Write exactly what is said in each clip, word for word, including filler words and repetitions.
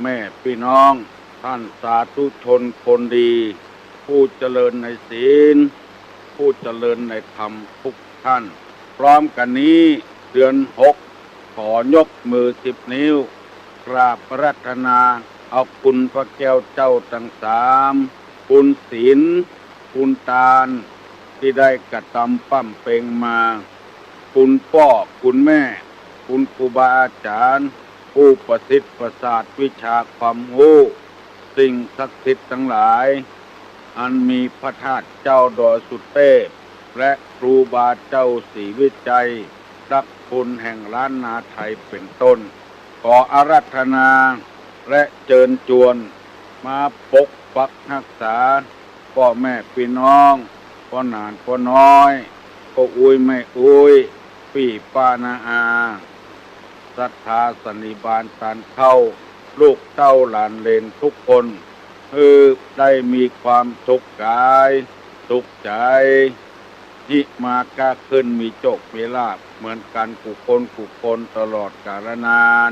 แม่ปี้น้อง ต้านสาธุชนคนดี ผู้เจริญในศีล ผู้เจริญในธรรมทุกท่าน พร้อมกั๋นนี้ เดือนหก ขอยกมือสิบนิ้ว กราบอาราธนา เอาคุณพระแก้วเจ้าตังสาม บุญศีล บุญตาน ตี้ได้กระตำปำเป็งมา คุณป้อ คุณแม่ คุณครูบาอาจ๋ารย์ ผู้ประสิทธิ์ประสาทวิชาความฮู้ สิ่งศักดิ์สิทธิ์ตังหลาย อันมีพระธาตุเจ้าดอยสุเตพ และครูบาเจ้าศรีวิชัย นักบุญแห่งล้านนาไทยเป๋นต้น ขออาราธนา และเจิญจวน มาปกปักฮักษา ป้อแม่ปี้น้อง ป้อหนานป้อน้อย ป้ออุ๊ยแม่อุ๊ย ปี้ป้าน้าอา ศรัทธาสันนิบาตตานเข้า ลูกเต้าหลานเหลนทุกคน หื้อได้มีความสุขก๋าย สุขใจ๋ ฮิมาก้าขึ้นมีโจคมีลาภ เหมือนกั๋นกู้คนกู้คนตลอดกาลนาน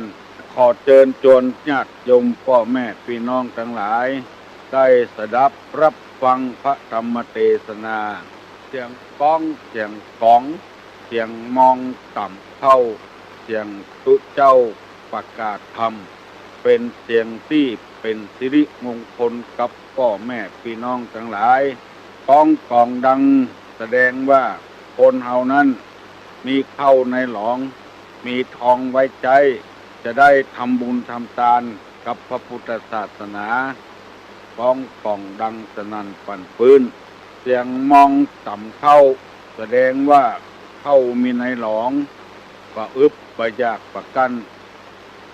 ขอเจิญจวนญาติโยมป้อแม่ปี้น้องตังหลาย ได้สดับรับฟังพระธรรมเตสนา เสียงก๊อง เสียงก๋อง เสียงมองต่ำเข้า เสียงตุ๊เจ้าประกาศธรรม เป๋นเสียงตี้เป๋นสิริมงคลกับป้อแม่ปี้น้องตังหลาย ก๊องก๋องดัง แสดงว่าคนเฮานั้น มีข้าวในหลอง มีทองไว้ใจ๊ จะได้ทำบุญทำตานกับพระพุทธศาสนา ก๊องก๋องดังสนั่นปั่นปื๊น เสียงมองต่ำเข้า แสดงว่าข้าวมีในหลอง บ่อึดบ่อยากบ่กั้น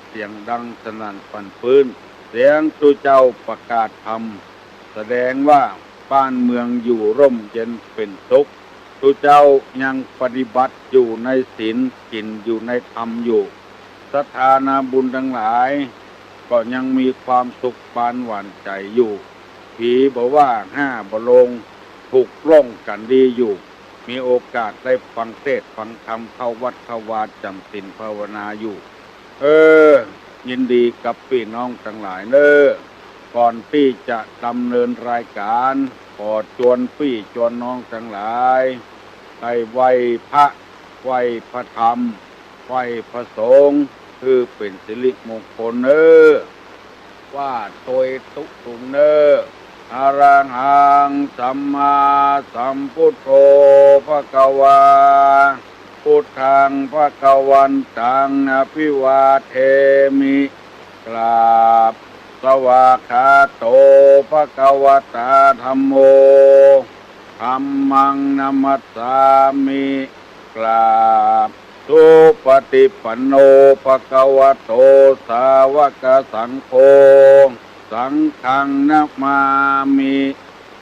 เสียงดังสนั่นปั่นปื๊น เสียงตุ๊เจ้าประกาศธรรม แสดงว่าบ้านเมืองอยู่ร่มเย็นเป๋นสุข ตุ๊เจ้ายังปฏิบัติอยู่ในศีล กิ๋นอยู่ในธรรมอยู่ ศรัทธานาบุญตังหลาย ก็ยังมีความสุขปานหวั่นใจ๋อยู่ ผีบ่ว่าห้าบ่ลง ถูกล่องกั๋นดีอยู่ มีโอกาสได้ฟังเทศน์ฟังธรรม เข้าวัดเข้าวาจ๋ำศีลภาวนาอยู่ เออ ยินดีกับปี้น้องตังหลายเน่อ ก่อนตี้จะดำเนินรายก๋าน ขอจวนปี้จวนน้องตังหลาย ได้ไหว้พระ ไหว้พระธรรม ไหว้พระสงฆ์ หื้อเป๋นสิริมงคลเน่อ ว่าโตยตุ๊กตุงเน่อ อะระหัง สัมมาสัมพุทโธ ภะคะวา พุทธัง ภะคะวันตัง อะภิวาเทมิ กราบ สวากขาโต ภะคะวะตา ธัมโม ธัมมัง นะมัสสามิ กราบ สุปฏิปันโน ภะคะวะโต สาวกสังโฆ สังฆัง นะมามิ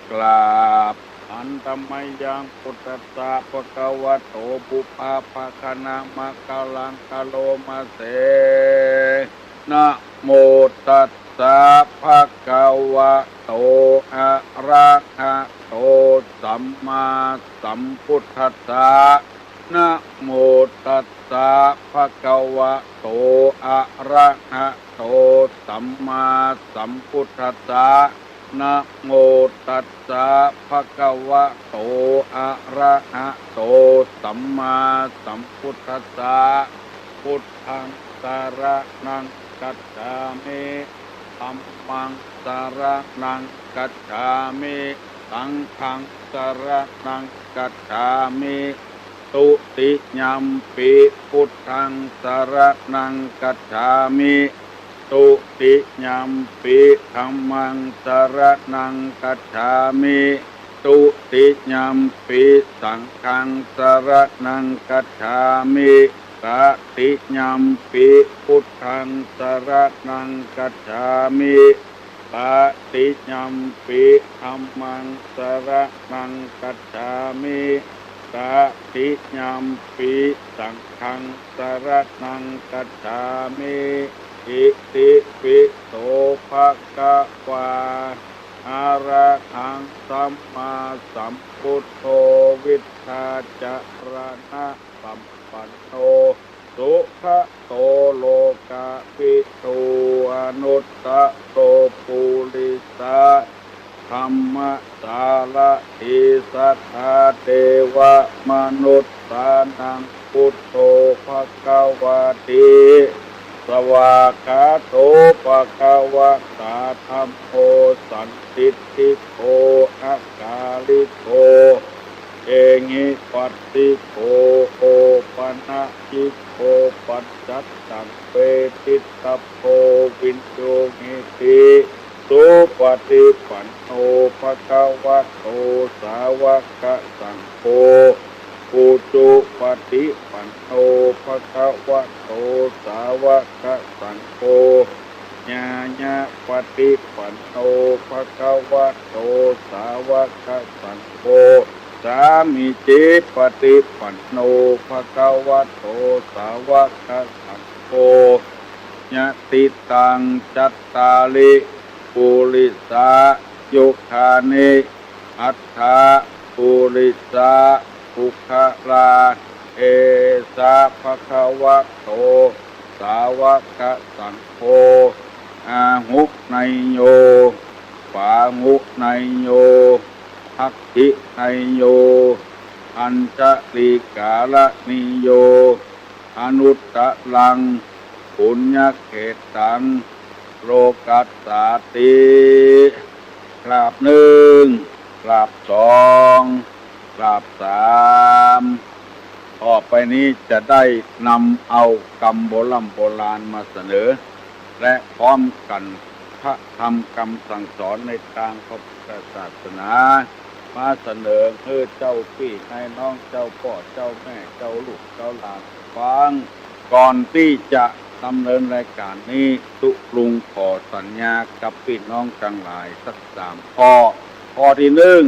กราบ หันตะมะยัง พุทธัสสะ ภะคะวะโต ปุพพะภะคะนะมะกะลัง กะโรมะเส นะโมตัสสะ ภะคะวะโต อะระหะโต สัมมาสัมพุทธัสสะ นะโมตัสสะ ภะคะวะโต อะระหะโต สัมมาสัมพุทธัสสะ นะโมตัสสะ ภะคะวะโต อะระหะโต สัมมาสัมพุทธัสสะ พุทธัง สะระณัง คัจฉามิ ธัมมัง สะระณัง คัจฉามิ สังฆัง สะระณัง คัจฉามิ ตุติยัมปิ พุทธัง สะระณัง คัจฉามิ ตุติยัมปิ ธัมมัง สะระณัง คัจฉามิ ตุติยัมปิ สังฆัง สะระณัง คัจฉามิ ตติยัมปิ พุทธัง สะระณัง คัจฉามิ ตติยัมปิ ธัมมัง สะระณัง คัจฉามิ ตติยัมปิ สังฆัง สะระณัง คัจฉามิ อิติปิโส ภะคะวา อะระหัง สัมมาสัมพุทโธ วิชชาจะระณะสัมปันโน สุขะโต โลกะวิทู อนุตต สะโล ปุริสะ ธัมมสารถี สัทธา เตวะ มนุสสานัง พุทโธ ภะคะวะติ สวากขาโต ภะคะวะตา ธัมโม สันทิฏฐิโก อะกาลิโก เอหิปัสสิโก โอปะนะยิโก ปัจจัตตัง เวทิตตะโพ วิญญูหิติ สุปะฏิปันโน ภะคะวะโต สาวะกะสังโฆ อุจุปะฏิปันโน ภะคะวะโต สาวะกะสังโฆ ญาณปะฏิปันโน ภะคะวะโต สาวะกะสังโฆ สามีจิปะฏิปันโน ภะคะวะโต สาวะกะสังโฆ ยะทิตัง จัตตาริ ปุริสายุคานิ อัตถะ ปุริสะ ปุคคลา เอสะ ภะคะวะโต สาวะกะสังโฆ อาหุเนยโย ปาหุเนยโย ทักขิเนยโย อัญชลีกาละนิโย อนุตตะรัง ปุญญะเขตตัง โลกัสสาติ กราบนึ่ง กราบสอง กราบสาม ต่อไปนี้จะได้นำเอากำโบร่ำโบราณมาเสนอ และพร้อมกั๋นพระธรรมกำสั่งสอนในตางพระพุทธศาสนา มาเสนอหื้อเจ้าปี้นายน้อง เจ้าป้อเจ้าแม่ เจ้าลูกเจ้าหลานฟัง ก่อนตี้จะดำเนินรายก๋านนี้ ตุ๊ลุงขอสัญญากับปี้น้องตังหลายสักสามข้อ ข้อตี้นึ่ง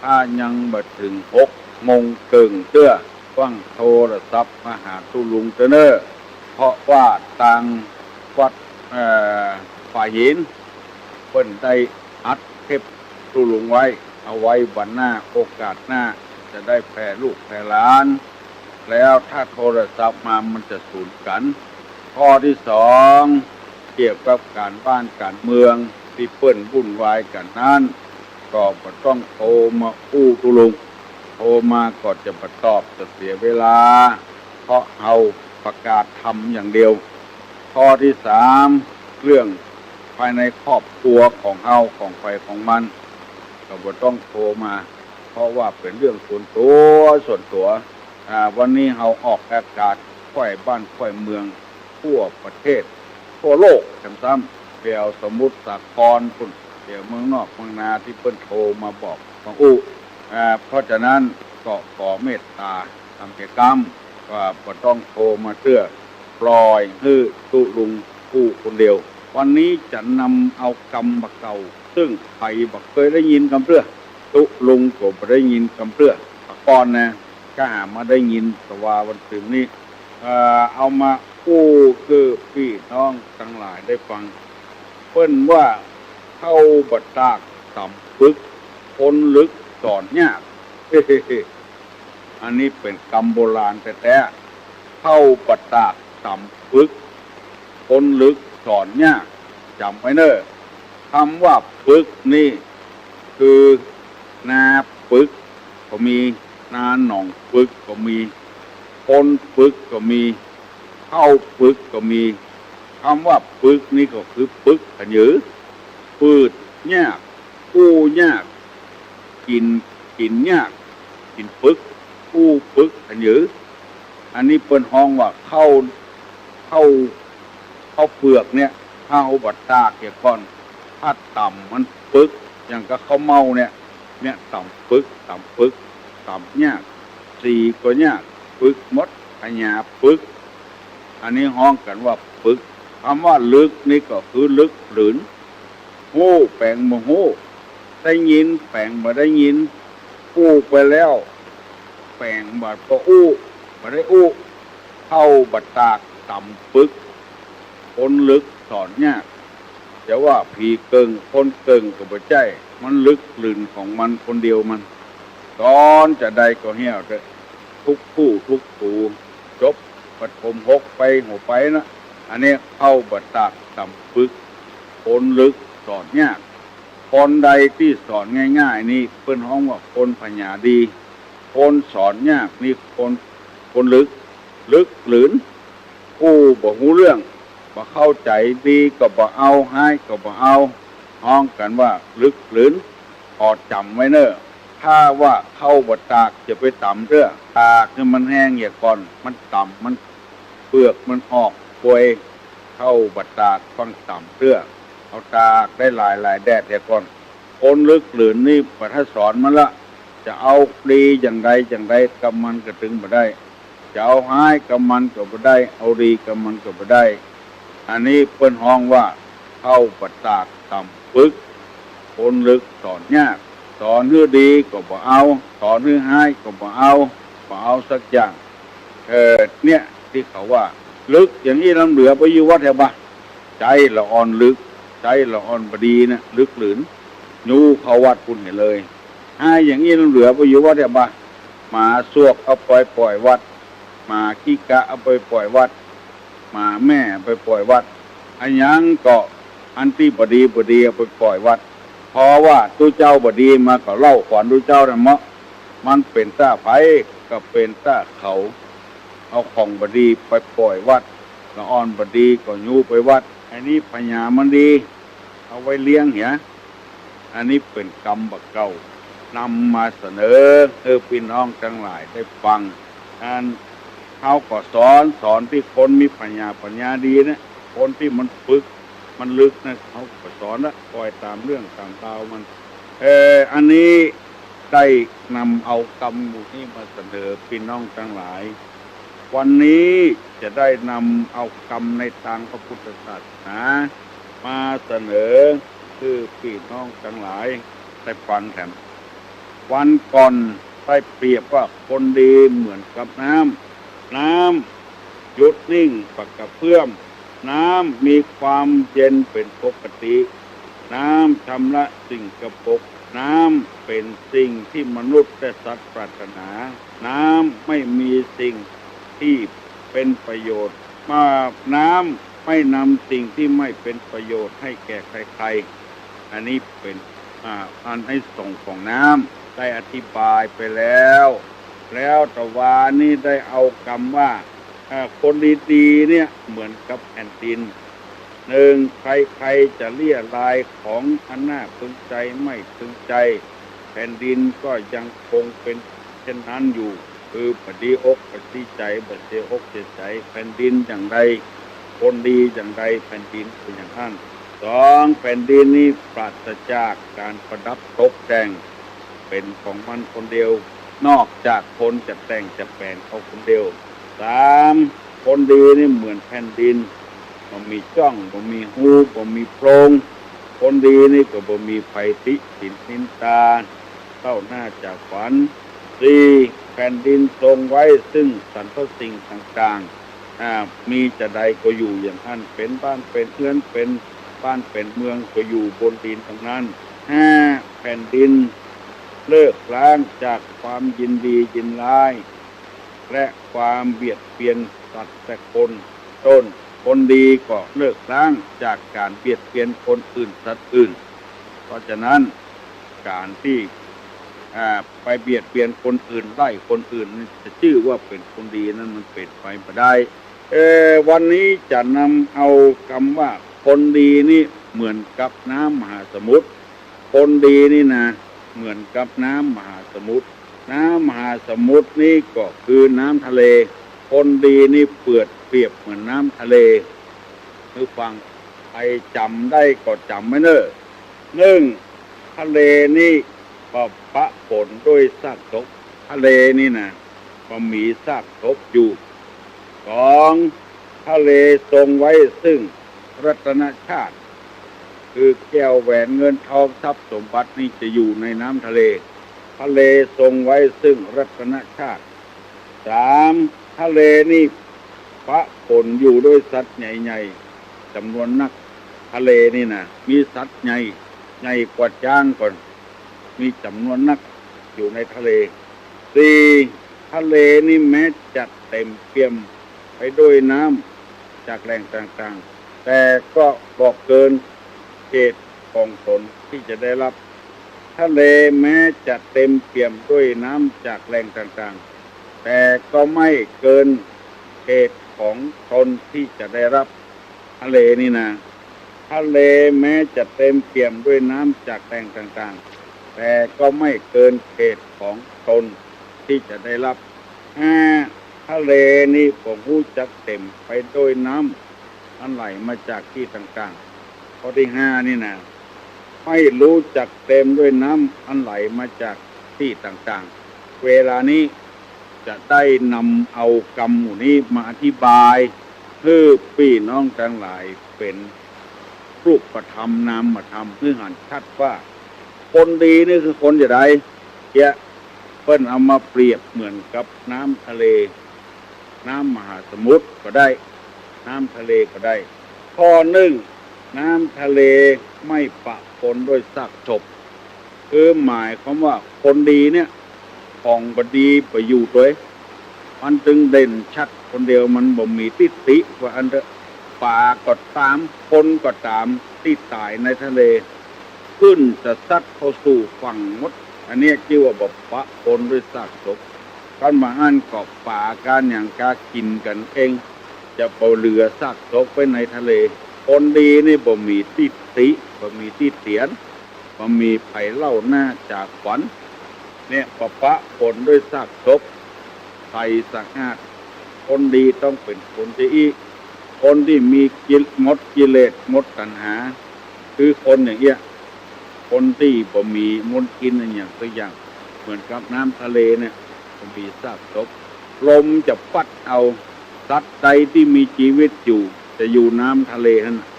ถ้ายังบ่เถิงหกโมงเกิ่งเตื้อ ฟั่งโทรศัพท์มาหาตุ๊ลุงเต๊อะเน่อ เพราะว่าตางวัด เอ่อ ป่าหิน เปิ้นได้อัดเทปตุ๊ลุงไว้ เอาไว้วันหน้า โอกาสหน้า จะได้แผ่ลูกแผ่หลาน แล้วถ้าโทรศัพท์มามันจะสูญกั๋น ข้อตี้สอง เกี่ยวกับก๋านบ้านก๋านเมืองตี้เปิ้นวุ่นวายกั๋นนั้น ก็บ่ต้องโทรมาอู้ตุ๊ลุง โทรมาก็จะบ่ตอบ จะเสียเวลา เพราะเฮาประกาศธรรมอย่างเดียว ข้อตี้สาม เรื่องภายในครอบครัวของเฮา ของใผของมัน ก็บ่ต้องโทรมา เพราะว่าเป๋นเรื่องส่วนตั๋ว ส่วนตั๋ว อ่า วันนี้เฮาออกอากาศค่อยบ้านค่อยเมือง ทั่วประเทศ ทั่วโลกแถมซ้ำ แถวสมุทรสาครปู้น แถวเมืองนอกเมืองนาตี้เปิ้นโทรมาบอกมาอู้ อ่า เพราะฉะนั้นก็ขอเมตตา อำเภกรรม ว่าบ่ต้องโทรมาเตื้อ ปล่อยหื้อตุ๊ลุงอู้คนเดียว วันนี้จะนำเอากำบ่าเก่า ซึ่งใผบ่าเกยได้ยินกำเตื้อ ตุ๊ลุงก็บ่ได้ยินกำเตื้อ ปะก่อนนะ ก็หามาได้ยิน แต่ว่าวันตึงนี้ เอ่อ เอามาอู้หื้อปี้น้องตังหลายได้ฟัง เปิ้นว่า เข้าบ่าตากต๋ำปึก คนลึกสอนยาก อันนี้เป๋นกำโบราณแต๊ๆ เข้าบ่าตากต๋ำปึก คนลึกสอนยาก จ๋ำไว้เน่อ กำว่าปึกนี่ คือนาปึกก็มี นาหนองปึกก็มี คนปึกก็มี เข้าปึกก็มี กำว่าปึกนี่ก็คือปึกขะหยือ ปืดยาก อู้ยาก กิ๋น กิ๋นยาก กิ๋นปึก อู้ปึกขะหยือ อันนี้เปิ้นฮ้องว่าเข้า เข้า เข้าเปือกเนี่ย ถ้าเอาบ่าตากเหียก่อน ถ้าต๋ำมันปึก อย่างกับข้าวเม่าเนี่ย เนี่ยต๋ำปึก ต๋ำปึก ต๋ำยาก สีก็ยาก ปึกหมด ขะหยาปึก อันนี้ฮ้องกั๋นว่าปึก กำว่าลึกนี่ก็คือลึกหลืน ฮู้แป๋งบ่ฮู้ ได้ยินแป๋งบ่ได้ยิน อู้ไปแล้วแป๋งบ่าก็อู้ บ่ได้อู้ เข้าบ่าตากต๋ำปึก คนลึกสอนยาก จะว่าผีเกิ่งคนเกิ่งก็บ่ใจ้ มันลึกหลืนของมันคนเดียวมัน สอนจาใดก็เหี่ยวเต๊อะ ทุกผู้ทุกผู้ จบประถมหกไปหัวไปนะ อันนี้เข้าบ่าตากต๋ำปึก คนลึกสอนยาก คนใดตี้สอนง่ายๆ นี่เปิ้นฮ้องว่าคนปัญญาดี คนสอนยากนี่คน คนลึก ลึกหลืน ผู้บ่ฮู้เรื่อง บ่เข้าใจ๋ ดีก็บ่เอา ฮ้ายก็บ่เอา ฮ้องกั๋นว่าลึกหลืน ขอจ๋ำไว้เน่อ ถ้าว่าข้าวบ่ตากจะไปต๋ำเตื้อ ตากหื้อมันแห้งเหียก่อน มันต๋ำ มัน เปลือกมันออกปวย ข้าวบ่ตากต้องต๋ำเตื้อ เอาตากได้หลายๆ แดดเหียก่อน คนลึกหลืนนี่บ่ถ้าสอนมันละ จะเอาดีอย่างใดอย่างใดกำมันก็ตึงบ่ได้ จะเอาฮ้ายกำมันก็บ่ได้ เอาดีกำมันก็บ่ได้ อันนี้เปิ้นฮ้องว่าข้าวบ่ตากต๋ำปึก คนลึกสอนยาก สอนหื้อดีก็บ่เอา สอนหื้อฮ้ายก็บ่เอา บ่เอาสักอย่าง เออ เนี่ย ตี้เขาว่า ลึกอย่างอี้ลำเหลือไปอยู่วัดแถวบ่า ใจ๊ละอ่อนลึก ใจ๊ละอ่อนบ่ดีนะ ลึกหลืน ยู้เข้าวัดปู้นเหียเลย ฮ้ายอย่างอี้ลำเหลือไปอยู่วัดแถวบ่า หมาสวกเอาไปป่อยวัด หมาขี้กะเอาไปป่อยวัด หมาแม่เอาไปป่อยวัด อะหยังก็อันตี้บ่ดีบ่ดีเอาไปป่อยวัด เพราะว่าตุ๊เจ้าบ่ดีมาก็เล่าขวัญตุ๊เจ้านั่นเมาะ มันเป๋นต้าใผก็เป๋นต้าเขา เอาของบ่ดีไปป่อยวัด ละอ่อนบ่ดีก็ยู้ไปวัด อันนี้ปัญญามันดี เอาไว้เลี้ยงเหีย อันนี้เป๋นกำบ่าเก่า นำมาเสนอหื้อปี้น้องตังหลายได้ฟัง อันเฮาก็สอน สอนตี้คนมีปัญญา ปัญญาดีนะ คนตี้มันปึก มันลึกนะ เฮาก็สอนละ ปล่อยต๋ามเรื่องต๋ามราวมัน เออ อันนี้ได้นำเอากำหมู่นี้มาเสนอปี้น้องตังหลาย วันนี้จะได้นำเอากำในตางพระพุทธศาสนามาเสนอหื้อปี้น้องตังหลายได้ฟังแถม วันก่อนได้เปรียบว่าคนดีเหมือนกับน้ำ น้ำหยุดนิ่งปากกระเพื่อม น้ำมีความเย็นเป๋นปกติ น้ำชำระสิ่งสกปรก น้ำเป๋นสิ่งที่มนุษย์และสัตว์ปรารถนา น้ำไม่มีสิ่งที่เป๋นประโยชน์ มา น้ำไม่นำสิ่งที่ไม่เป๋นประโยชน์ให้แก่ใครๆ อันนี้เป๋น อ่า อานิสงส์ของน้ำ ได้อธิบายไปแล้ว แล้วตะวานี้ได้เอากำว่า อ่า คนดีๆ เนี่ยเหมือนกับแผ่นดิน นึ่ง ใครๆ จะเลี้ยรายของอันน่าพึงใจไม่พึงใจ แผ่นดินก็ยังคงเป๋นเช่นนั้นอยู่ คือบ่ดีอกบ่ดีใจ๋ บ่เสียอกเสียใจ๋ แผ่นดินอย่างใด คนดีอย่างใด แผ่นดินเป๋นอย่างนั้น สอง แผ่นดินนี้ปราศจากก๋านประดับตกแต่ง เป๋นของมันคนเดียว นอกจากคนจะแต่งจะแป๋งเอาคนเดียว สาม คนดีนี่เหมือนแผ่นดิน บ่มีจ้อง บ่มีฮู บ่มีโพรง คนดีนี่ก็บ่มีใผติฉินนินทา เต้าหน้าจ๋าฝัน สี่ แผ่นดินทรงไว้ซึ่งสรรพสิ่งต่างๆ อ่า มีจะใดก็อยู่อย่างนั้น เป๋นบ้านเป๋นเฮือน เป๋นบ้านเป๋นเมืองก็อยู่บนดินตังนั้น ห้า แผ่นดินเลิกล้างจากความยินดียินร้าย และความเบียดเบียนสัตว์และคน ต้น คนดีก็เลิกล้างจากก๋านเบียดเบียนคนอื่นสัตว์อื่น เพราะฉะนั้นก๋านตี้ อ่า ไปเบียดเบียนคนอื่น ไล่คนอื่นนี่จะจื้อว่าเป๋นคนดีนั้นมันเป๋นไปบ่ได้ เออ วันนี้จะนำเอากำว่าคนดีนี่เหมือนกับน้ำมหาสมุทร คนดีนี่นะ เหมือนกับน้ำมหาสมุทร น้ำมหาสมุทรนี่ก็คือน้ำทะเล คนดีนี่เปรียบ เปรียบเหมือนน้ำทะเล หื้อฟัง ใผจ๋ำได้ก็จ๋ำไว้เน่อ นึ่ง ทะเลนี่ปะ ปะปนด้วยซากศพ ทะเลนี่นะ ก็มีซากศพอยู่ สอง ทะเลทรงไว้ซึ่งรัตนชาติ คือแก้วแหวนเงินทองทรัพย์สมบัตินี่จะอยู่ในน้ำทะเล ทะเลทรงไว้ซึ่งรัตนชาติ สาม ทะเลนี่ปะปนอยู่ด้วยสัตว์ใหญ่ๆ จ๋ำนวนนัก ทะเลนี่นะ มีสัตว์ใหญ่ ใหญ่กว่าจ๊างก่อน มีจ๋ำนวนนักอยู่ในทะเล สี่ ทะเลนี่แม้จะเต๋มเปี่ยมไปด้วยน้ำจากแหล่งต่างๆ แต่ก็บ่เกิน เขตของตนที่จะได้รับ ทะเลแม้จะเต็มเปี่ยมด้วยน้ำจากแหล่งต่างๆ แต่ก็ไม่เกินเขตของตนที่จะได้รับ ทะเลนี่นะ ทะเลแม้จะเต็มเปี่ยมด้วยน้ำจากแหล่งต่างๆ แต่ก็ไม่เกินเขตของตนที่จะได้รับ ห้า ทะเลนี่บ่ฮู้จักเต็มไปด้วยน้ำอันไหลมาจากตี้ต่างๆ ข้อตี้ห้านี่นะ ไม่ฮู้จักเต็มด้วยน้ำอันไหลมาจากตี้ต่างๆ เวลานี้จะได้นำเอากำหมู่นี้มาอธิบายหื้อปี้น้องตังหลายเป๋นรูปธรรมนามธรรมหื้อหันชัดว่า คนดีนี่คือคนจะใด เตี้ย เปิ้นเอามาเปรียบเหมือนกับน้ำทะเล น้ำมหาสมุทรก็ได้ น้ำทะเลก็ได้ ข้อนึ่ง น้ำทะเลไม่ปะปนด้วยซากศพ คือหมายความว่าคนดีเนี่ย ของบ่ดีบ่อยู่ตวย มันจึงเด่นชัดคนเดียว มันบ่มีตี้ติ ว่าอั้นเต๊อะ ป๋าก็ต๋าม คนก็ต๋าม ตี้ต๋ายในทะเล ขึ้นจะซัดเข้าสู่ฝั่งหมด อันเนี้ยจื้อว่าบ่ปะปนด้วยซากศพ คันบ่อั้นก็ป๋าก้าหยังก้ากิ๋นกั๋นเอง จะบ่เหลือซากศพไว้ในทะเล คนดีนี่บ่มีตี้ติ บ่มีตี้เตียน บ่มีใผเล่าหน้าจ๋าขวัญ เนี่ย บ่ปะปนด้วยซากศพ ใสสะอาด คนดีต้องเป๋นคนจะอี้ คนตี้มีกิ หมดกิเลส หมดตัณหา คือคนอย่างเอี้ย คนตี้บ่มีมลทินอะหยังสักอย่าง เหมือนกับน้ำทะเลเนี่ย บ่มีซากศพ ลมจะปั๊ดเอา สัตว์ใดตี้มีจีวิตอยู่ จะอยู่น้ำทะเลหั้นน่ะ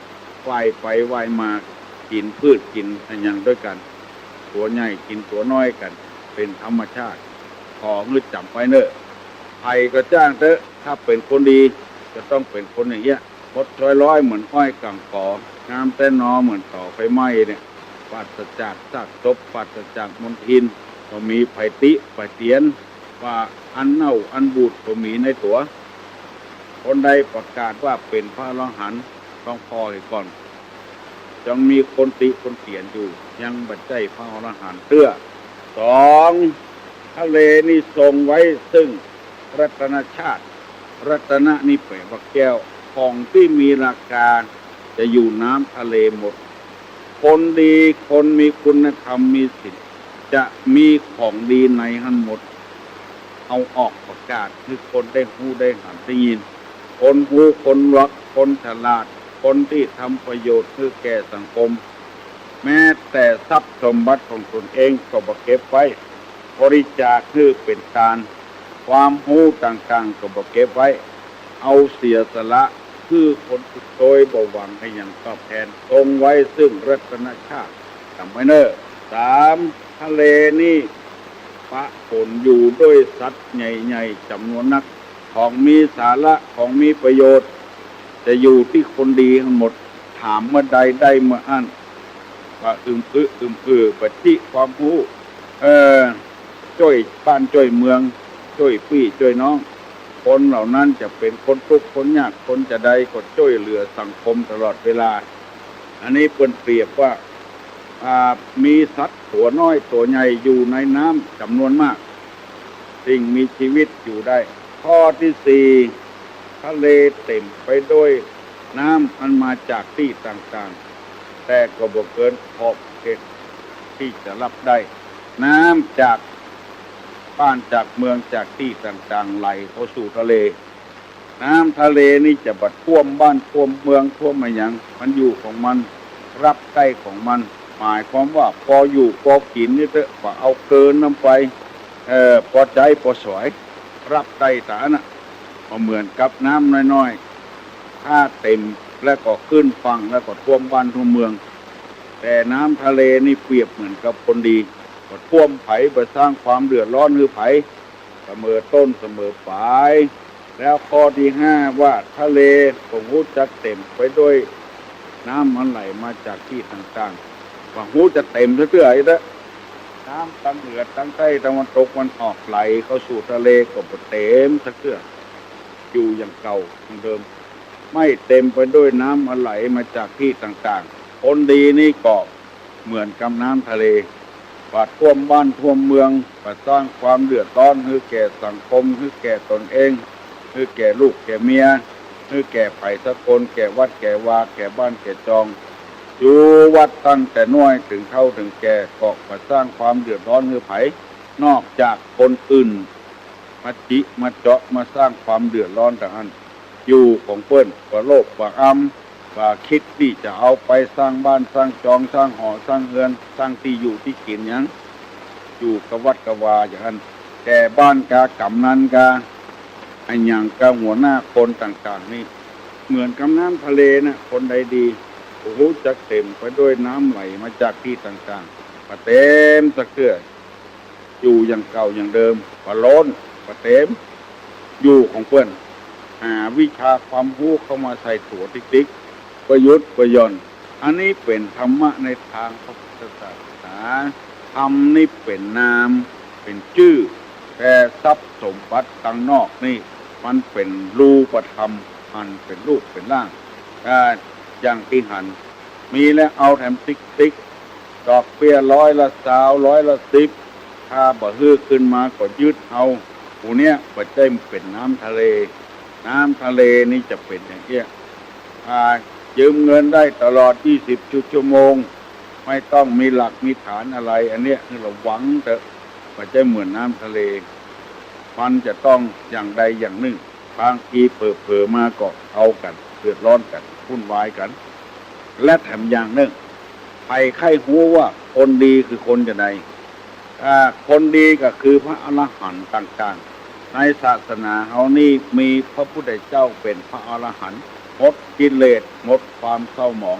ว่ายไปว่ายมา กิ๋นพืชกิ๋นอะหยังตวยกั๋น ตั๋วใหญ่กิ๋นตั๋วน้อยกั๋น เป๋นธรรมชาติ ขอหื้อจ๋ำไว้เน่อ ใผก็จ้างเต๊อะ ถ้าเป๋นคนดี จะต้องเป๋นคนอย่างเอี้ย หมดถ้วยร้อยเหมือนอ้อยก๋างก๋อ งามแต๊นอเหมือนต๋อไฟไหม้เนี่ย ปราศจากซากศพ ปราศจากมลทิน บ่มีใผติใผเตียน ว่าอันเน่าอันบูดบ่มีในตั๋ว คนใดประกาศว่าเป๋นพระอรหันต์ ต้องผ่อเหียก่อน ยังมีคนติคนเตียนอยู่ ยังบ่ใจ้พระอรหันต์เตื้อ สอง ทะเลนี่ทรงไว้ซึ่งรัตนชาติ รัตนะนี่แป๋ว่าแก้ว ของตี้มีราคาจะอยู่น้ำทะเลหมด คนดี คนมีคุณธรรม มีศีล จะมีของดีในหั้นหมด เอาออกประกาศหื้อคนได้ฮู้ได้หันได้ยิน คนฮู้ คนรัก คนฉลาด คนตี้ทำประโยชน์หื้อแก่สังคม แม้แต่ทรัพย์สมบัติของตนเองก็บ่เก็บไว้ บริจาคหื้อเป๋นตาน ความฮู้ต่างๆ ก็บ่เก็บไว้ เอาเสียสละหื้อคนอื่นโดยบ่หวังอะหยังตอบแตน ทรงไว้ซึ่งรัตนชาติ จ๋ำไว้เน่อ สาม ทะเลนี่ปะปนอยู่ด้วยสัตว์ใหญ่ๆ จ๋ำนวนนัก ของมีสาระ ของมีประโยชน์ จะอยู่ตี้คนดีหั้นหมด ถามเมื่อใดได้เมื่ออั้น ว่าอึมอึ อึมอือ บ่ตี้ความฮู้ เออ จ้วยบ้านจ้วยเมือง จ้วยปี้จ้วยน้อง คนเหล่านั้นจะเป๋นคนตุ๊กข์คนยาก คนจะใดก็จ้วยเหลือสังคมตลอดเวลา อันนี้เปิ้นเปรียบว่า อ่า มีสัตว์ตั๋วน้อยตั๋วใหญ่อยู่ในน้ำจ๋ำนวนมาก สิ่งมีชีวิตอยู่ได้ ข้อตี้สี่ ทะเลเต๋มไปด้วยน้ำอันมาจากตี้ต่างๆ แต่ก็บ่เกินขอบเขตตี้จะรับได้ น้ำจากบ้านจากเมืองจากตี้ต่างๆ ไหลเข้าสู่ทะเล น้ำทะเลนี่จะบ่ท่วมบ้านท่วมเมืองท่วมอะหยัง มันอยู่ของมัน รับได้ของมัน หมายความว่าปออยู่ปอกิ๋นนี่เต๊อะ บ่เอาเกินน้ำไป เอ่อ ปอใจ๊ปอสวย รับได้ต๋าอั้นน่ะ บ่เหมือนกับน้ำน้อยๆ ถ้าเต๋มแล้วก็ขึ้นฝั่งแล้วก็ท่วมบ้านท่วมเมือง แต่น้ำทะเลนี่เปรียบเหมือนกับคนดี บ่ท่วมใผ บ่สร้างความเดือดร้อนหื้อใผ เสมอต้นเสมอป๋าย แล้วข้อตี้ห้า ว่าทะเลบ่ฮู้จักเต๋มไปด้วยน้ำอันไหลมาจากตี้ต่างๆ บ่ฮู้จะเต๋มเตื้อๆ เต๊อะ น้ำตังเหนือตังใต้ตะวันตกตะวันออกไหลเข้าสู่ทะเลก็บ่เต๋มเตื้อ อยู่อย่างเก่าอย่างเดิม ไม่เต๋มไปด้วยน้ำอันไหลมาจากตี้ต่าง คนดีนี่ก็เหมือนกับน้ำทะเล บ่าท่วมบ้านท่วมเมือง บ่าสร้างความเดือดร้อนหื้อแก่สังคม หื้อแก่ตนเอง หื้อแก่ลูกแก่เมีย หื้อแก่ใผสักคน แก่วัดแก่วา แก่บ้านแก่จอง อยู่วัดตั้งแต่น้อยเถิงเฒ่าเถิงแก่ ก็บ่าสร้างความเดือดร้อนหื้อใผ นอกจากคนอื่นมาจิมาเจาะมาสร้างความเดือดร้อนตางหั้น อยู่ของเปิ้น บ่าโลภบ่าอำ บ่าคิดตี้จะเอาไปสร้างบ้านสร้างจอง สร้างหอสร้างเฮือน สร้างตี้อยู่ตี้กิ๋นหยัง อยู่กะวัดกะวาอย่างหั้น แต่บ้านกากำนันกา อะหยังกาหัวหน้าคนต่างๆ นี่ เหมือนกับน้ำทะเลน่ะ คนใดดี ก็ฮู้จักเต๋มไปด้วยน้ำไหลมาจากตี้ต่างๆ บ่าเต๋มสักเตื้อ อยู่อย่างเก่าอย่างเดิม บ่าล้น บ่าเต๋ม อยู่ของเปิ้น หาวิชาความฮู้เข้ามาใส่ตั๋วติ๊กๆ บ่าหยุดบ่าหย่อน อันนี้เป๋นธรรมะในตางพระพุทธศาสนา ธรรมนี่เป๋นนาม เป๋นจื้อ แต่ทรัพย์สมบัติตางนอกนี่ มันเป๋นรูปธรรม อันเป๋นรูปเป๋นร่าง อ่า อย่างตี้หัน มีแล้วเอาแถมติ๊กๆ ดอกเบี้ยร้อยละซาว ร้อยละสิบ ถ้าบ่หื้อคืนมาก็ยึดเอา หมู่เนี้ยบ่ใจ้เป๋นน้ำทะเล น้ำทะเลนี่จะเป๋นอย่างเอี้ย อ่า ยืมเงินได้ตลอดยี่สิบชั่วโมง ไม่ต้องมีหลักมีฐานอะไร อันเนี้ยหื้อระวังเต๊อะ บ่ใจ้เหมือนน้ำทะเล มันจะต้องอย่างใดอย่างนึ่ง บางทีเผลอๆ มาก็เอากั๋น เดือดร้อนกั๋น วุ่นวายกั๋น และแถมอย่างนึ่ง ใผใค่ฮู้ว่าคนดีคือคนจะใด อ่า คนดีก็คือพระอรหันต์ต่างๆ ในศาสนาเฮานี่มีพระพุทธเจ้าเป๋นพระอรหันต์ หมดกิเลส หมดความเศร้าหมอง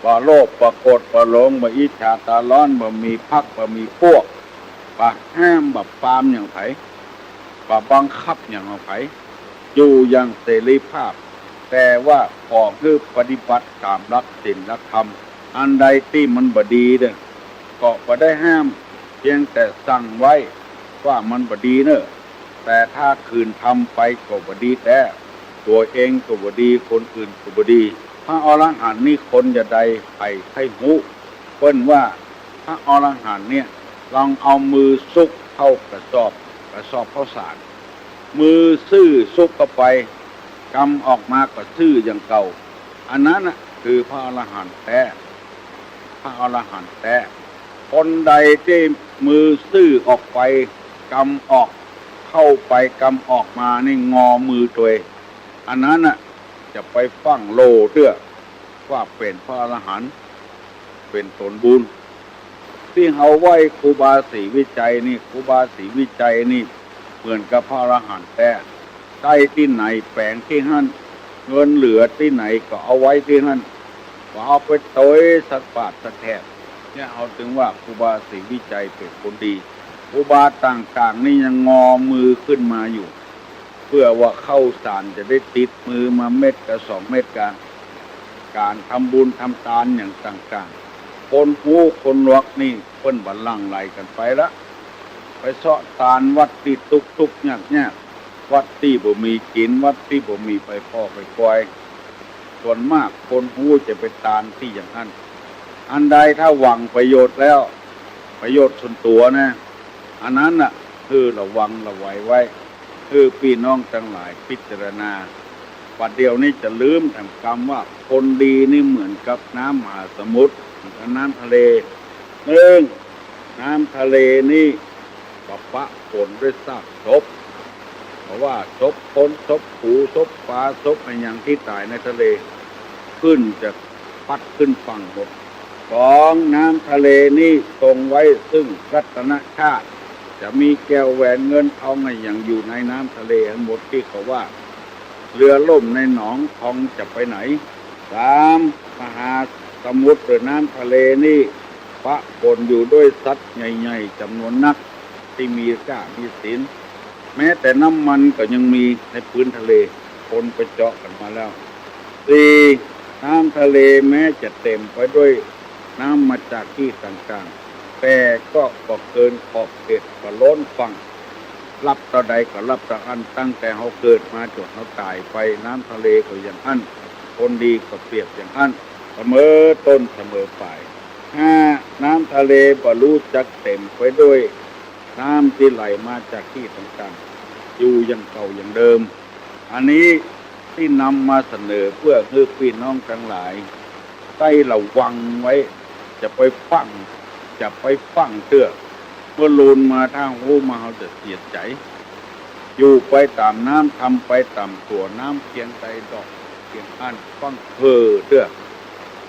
บ่าโลภ บ่าโกรธ บ่าหลง บ่าอิจฉาตาร้อน บ่ามีพรรค บ่ามีพวก บ่าห้าม บ่าปรามอย่างใผ บ่าบังคับอย่างใผ อยู่อย่างเสรีภาพ แต่ว่าขอหื้อปฏิบัติต๋ามหลักศีลหลักธรรม อันใดตี้มันบ่ดีเน่อ ก็บ่ได้ห้าม เพียงแต่สั่งไว้ว่ามันบ่ดีเน่อ แต่ถ้าขืนทำไปก็บ่ดีแต๊ ตั๋วเองก็บ่ดี คนอื่นก็บ่ดี พระอรหันต์นี่คนจะใด ใผใค่ฮู้ เปิ้นว่าพระอรหันต์เนี่ย ลองเอามือซุกเข้ากระสอบ กระสอบข้าวสาร มือซื่อซุกเข้าไป กำออกมาก็ซื่ออย่างเก่า อันนั้นน่ะคือพระอรหันต์แต๊ พระอรหันต์แต๊ คนใดตี้มือซื่อออกไป กำออก เข้าไปกำออกมานี่งอมือตวย อันนั้นน่ะจะไปฟั่งโล่เตื้อว่าเป๋นพระอรหันต์ เป๋นต๋นบุญ ตี้เฮาไหว้ครูบาศรีวิชัยนี่ ครูบาศรีวิชัยนี่เหมือนกับพระอรหันต์แต๊ ได้ตี้ไหนแป๋งตี้หั้น เงินเหลือตี้ไหนก็เอาไว้ตี้หั้น บ่เอาไปตวยสักบาทสักแถบ เนี่ยเฮาจึงว่าครูบาศรีวิชัยเป๋นคนดี ครูบาต่างๆ นี่ยังงอมือขึ้นมาอยู่ เปื้อว่าข้าวสารจะได้ติดมือมาเม็ดกาสองเม็ดกา ก๋านทำบุญทำตานอย่างต่างๆ คนฮู้คนหนวกนี่เปิ้นบ่หลั่งไหลกั๋นไปละ ไปเซาะตานวัดตี้ตุ๊กๆ ยากๆ วัดตี้บ่มีกิ๋น วัดตี้บ่มีไปผ่อไปกอย ส่วนมากคนฮู้จะไปตานตี้อย่างหั้น อันใดถ้าหวังประโยชน์แล้ว ประโยชน์ส่วนตั๋วนะ อันนั้นน่ะ หื้อระวังระวัยไว้ หื้อปี้น้องตังหลายพิจารณา บัดเดี่ยวนี้จะลืมแถมกำว่าคนดีนี่เหมือนกับน้ำมหาสมุทร เหมือนกับน้ำทะเล นึ่ง น้ำทะเลนี่บ่ปะปนด้วยซากศพ เพราะว่าศพคน ศพหมู ศพป๋า ศพอะหยังตี้ต๋ายในทะเล ขึ้นจะพัดขึ้นฝั่งหมด สอง น้ำทะเลนี่ทรงไว้ซึ่งรัตนชาติ จะมีแก้วแหวนเงินทองอะหยังอยู่ในน้ำทะเลทั้งหมดตี้เขาว่า เรือล่มในหนองทองจะไปไหน สาม มหาสมุทรหรือน้ำทะเลนี่ปะปนอยู่ด้วยสัตว์ใหญ่ๆ จ๋ำนวนนัก ตี้มีก้ามีศีล แม้แต่น้ำมันก็ยังมีในพื้นทะเล คนไปเจาะกั๋นมาแล้ว สี่ น้ำทะเลแม้จะเต๋มไปด้วยน้ำมาจากตี้ต่างๆ แต่ก็บ่เกินขอบเขต บ่ล้นฝั่ง รับเต้าใดก็รับเต้าอั้น ตั้งแต่เฮาเกิดมาจ๋นเฮาต๋ายไป น้ำทะเลก็อย่างอั้น คนดีก็เปรียบอย่างอั้น สมอต้นสมอปลาย ห้า น้ำทะเลบ่ฮู้จักเต็มไปด้วยน้ำตี้ไหลมาจากตี้ต่างๆ อยู่อย่างเก่าอย่างเดิม อันนี้ตี้นำมาเสนอเปื้อหื้อปี้น้องตังหลายได้ระวังไว้ จะไปฟั่ง จะไปฟั่งเตื้อ เมื่อลูนมาถ้าฮู้มาเฮาจะเสียใจ๋ อยู่ไปต๋ามน้ำ ทำไปต๋ามตั๋ว น้ำเปียงใดดอกเปียงอั้น ฟั่งเฮ่อเตื้อ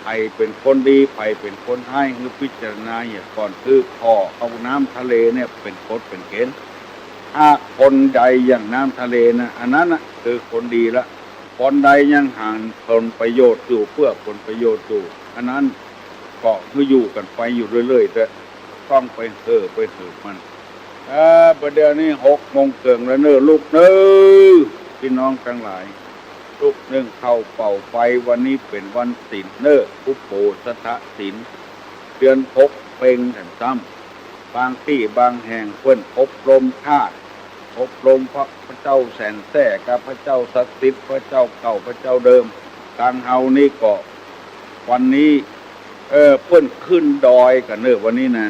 ใผเป๋นคนดี ใผเป๋นคนฮ้าย หื้อพิจารณาเหียก่อน คือผ่อเอาน้ำทะเลเนี่ยเป๋นกฎเป๋นเกณฑ์ ถ้าคนใดอย่างน้ำทะเลนะ อันนั้นน่ะคือคนดีละ คนใดยังหันผลประโยชน์อยู่ เปื้อผลประโยชน์อยู่ อันนั้นก็หื้ออยู่กั๋นไปอยู่เรื่อยๆ เต๊อะ ต้องไปเฮ่อไปหืบมัน เออ บ่าเดี่ยวนี้หกโมงเกิ่งแล้วเน่อลูกเน่อ ปี้น้องตังหลาย ลูกนึ่งข้าวเป่าไฟ วันนี้เป๋นวันศีลเน่อ อุโบสถศีล เดือนหกเป็งแถมซ้ำ บางตี้บางแห่งเปิ้นอบรมธาตุ อบรมพระ พระเจ้าแสนแสบกับพระเจ้าศักดิ์สิทธิ์ พระเจ้าเก่า พระเจ้าเดิม ตางเฮานี่ก็ วันนี้ เออ เปิ้นขึ้นดอยกั๋นเน่อวันนี้นะ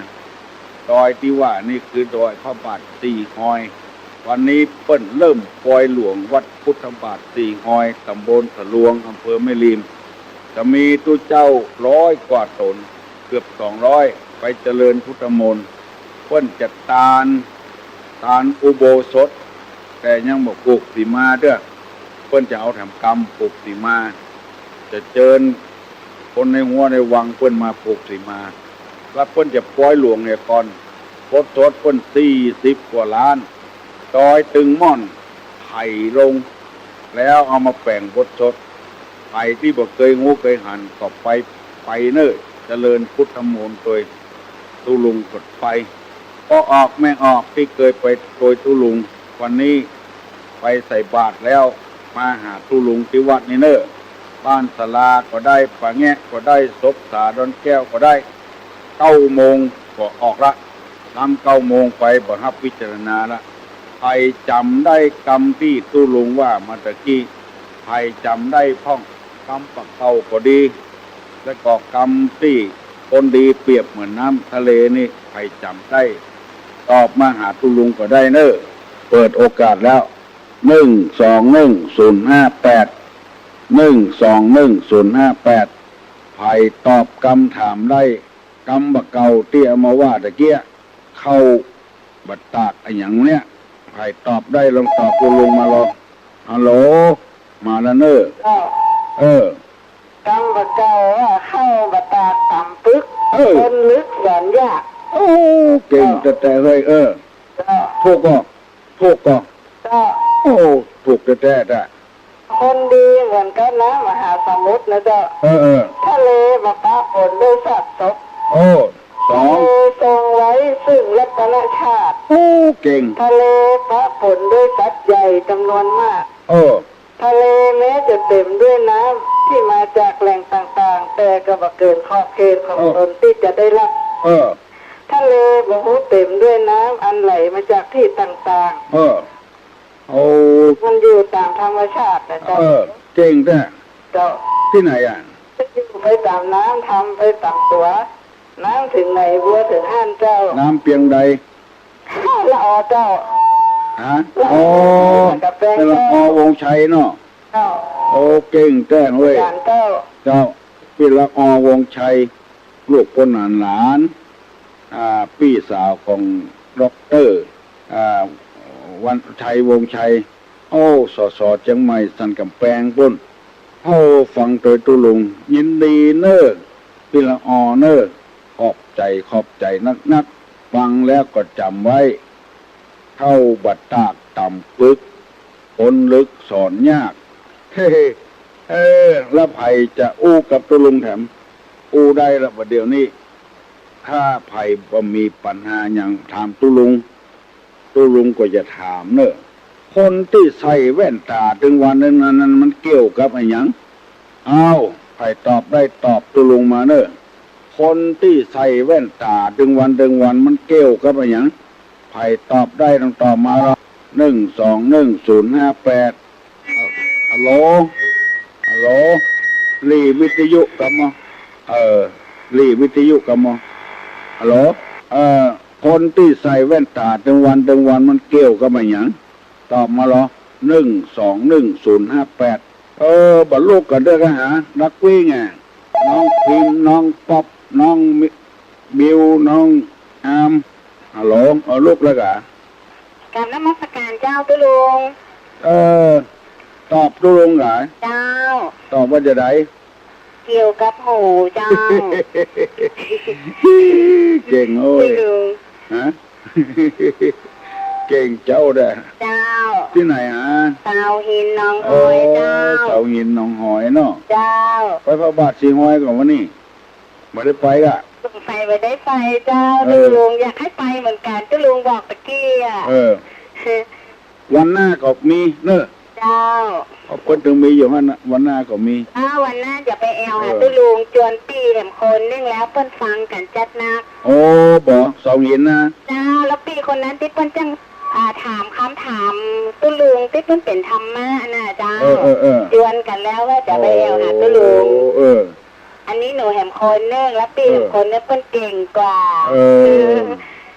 ดอยตี้ว่านี่คือดอยพระบาทสี่ฮอย วันนี้เปิ้นเริ่มปอยหลวงวัดพุทธบาทสี่ฮอย ต๋ำบลสะลวง อำเภอแม่ริม จะมีตุ๊เจ้าร้อยกว่าต๋น เกือบสองร้อย ไปเจริญพุทธมนต์ เปิ้นจะตาน ตานอุโบสถ แต่ยังบ่ผูกสีมาเตื้อ เปิ้นจะเอาแถมกำผูกสีมา จะเจิญคนในฮั้วในวังเปิ้นมาผูกสีมา แล้วเปิ้นจะปอยหลวงเหียก่อน บทสวดเปิ้นสี่สิบกว่าล้าน ดอยตึงม่อน ไถลง แล้วเอามาแป๋งบทสวด ใผตี้บ่เกยฮู้เกยหันก็ไป ไปเน่อ เจริญพุทธมนต์โตยตุ๊ลุงก็ไป ป้อออกแม่ออกตี้เกยไปโตยตุ๊ลุง วันนี้ไปใส่บาตรแล้ว มาหาตุ๊ลุงตี้วัดนี่เน่อ บ้านศาลาก็ได้ ป่าแงะก็ได้ ศพสาดอนแก้วก็ได้ เก้าโมงก็ออกละ ลำเก้าโมงไปบ่ฮับพิจารณาละ ใผจ๋ำได้กำตี้ตุ๊ลุงว่ามาตะกี้ ใผจ๋ำได้พ่อง กำบ่าเก่าก็ดี แล้วก็กำตี้คนดีเปรียบเหมือนน้ำทะเลนี่ ใผจ๋ำได้ ตอบมาหาตุ๊ลุงก็ได้เน่อ เปิดโอกาสแล้ว หนึ่งสองหนึ่งศูนย์ห้าแปด หนึ่งสองหนึ่งศูนย์ห้าแปด ใผตอบกำถามได้ กำบ่าเก่าตี้เอามาว่าตะเกี้ย เข้าบ่าตากอะหยังเนี่ย ใผตอบได้ลองตอบตุ๊ลุงมาลอง ฮัลโหล มาแล้วเน่อ เจ้า เออ กำบ่าเก่าว่าเข้าบ่าตากต๋ำปึก เออ คนลึกสอนยาก โอ้ เก่งแต๊ๆ เฮ้ย เออ เจ้า ถูกก่อ ถูกก่อ เจ้า โอ้ ถูกแต๊ๆ จ้ะ คนดีเหมือนกับน้ำมหาสมุทรนะเจ้า เออ เออ ทะเลบ่ปะปนด้วยซากศพ โอ้ สอง ทะเลทรงไว้ซึ่งรัตนชาติ โอ้ เก่ง ทะเลปะปนด้วยสัตว์ใหญ่จำนวนมาก เออ ทะเลแม้จะเต็มด้วยน้ำที่มาจากแหล่งต่างๆ แต่ก็บ่เกินขอบเขตของ เออ ตนที่จะได้รับ เออ ทะเลบ่ฮู้เต็มด้วยน้ำอันไหลมาจากที่ต่างๆ เออ โอ้ มันอยู่ต๋ามธรรมชาตินะเจ้า เออ เก่งแต๊ เจ้า ตี้ไหนอะ จะอยู่ไปต๋ามน้ำ ทำไปต๋ามตั๋ว น้ำเถิงไหนบัวเถิงหั้นเจ้า น้ำเปียงใด ละออเจ้า ฮะ ละออ อ๋อ กำแปง เปิ้นละออ เจ้า วงศ์ชัยเนาะ เจ้า โอ้ เก่งแต๊เว้ย อาจ๋ารย์เจ้า เจ้า ปี้ละออ วงศ์ชัย ลูกเปิ้นหลาน อ่า ปี้สาวของด็อกเตอร์ อ่า วันชัย วงศ์ชัย โอ้ สส เจียงใหม่ สันกำแปงปู้น โอ้ ฟังโตยตุ๊ลุง ยินดีเน่อ ปี้ละออเน่อ ขอบใจ๋ ขอบใจ๋นักๆ ฟังแล้วก็จ๋ำไว้ เข้าบ่าตากต๋ำปึก คนลึกสอนยาก เฮ้ เออ แล้วใผจะอู้กับตุ๊ลุงแถม อู้ได้ละบ่าเดี่ยวนี้ ถ้าใผบ่มีปัญหาหยังถามตุ๊ลุง ตุ๊ลุงก็จะถามเน่อ คนตี้ใส่แว่นต๋าตึงวันตึงนั้นนั้นมันเกี่ยวกับอะหยัง อ้าว ใผตอบได้ตอบตุ๊ลุงมาเน่อ คนตี้ใส่แว่นต๋าตึงวันตึงวันมันเกี่ยวกับอะหยัง ใผตอบได้ต้องตอบมาละ หนึ่งสองหนึ่งศูนย์ห้าแปด ฮัลโหล ฮัลโหล หลีวิทยุกับมา เออ หลีวิทยุกำมอ ฮัลโหล เออ คนตี้ใส่แว่นต๋าตึงวันตึงวันมันเกี่ยวกับอะหยัง ตอบมาลอ นึ่งสองนึ่งศูนย์ห้าแปด เออ บ่ลุกกั๋นเต๊อะ ก็หานักวิ่งอะ น้องพิมพ์ น้องป๊อป น้องมิ บิว น้องอาร์ม ฮัลโหล เออ ลุกแล้วกา กราบนมัสการเจ้าตุ๊ลุง เออ ตอบตุ๊ลุงกา เจ้า ตอบว่าจะใด เกี่ยวกับหูเจ้า เก่งโอ้ย ตุ๊ลุง ฮะ เก่งเจ้าเด้อ เจ้า ตี้ไหนฮะ เสาหินหนองหอยเจ้า เออ เสาหินหนองหอยเนาะ เจ้า ไปพระบาทสีหอยก่อนวันนี้ บ่ได้ไปกะ สงสัยบ่ได้ไปเจ้า เออ ตุ๊ลุง อยากหื้อไปเหมือนกั๋น ตุ๊ลุงบอกตะกี้อะ เออ วันหน้าก็มีเนอะ เจ้า ขอบคุณ ตึงมีอยู่หั้นน่ะ วันหน้าก็มี อ้าว วันหน้าจะไปแอ่วหา เออ ตุ๊ลุง จวนปี้แหมคนนึ่งแล้ว เปิ้นฟังกั๋นจัดนัก โอ้ บ่ เสาหินนะ เจ้า แล้วปี้คนนั้นตี้เปิ้นจั่ง อ่า ถามกำถามตุ๊ลุงตี้เปิ้นเป๋นธรรมะน่ะเจ้า เออ เออ เออ จวนกั๋นแล้วว่าจะไปแอ่วหาตุ๊ลุง โอ้ เออ อันนี้หนูแหมคนนึ่ง แล้วปี้ เออ แหมคนนึ่งเปิ้นเก่งกว่า เออ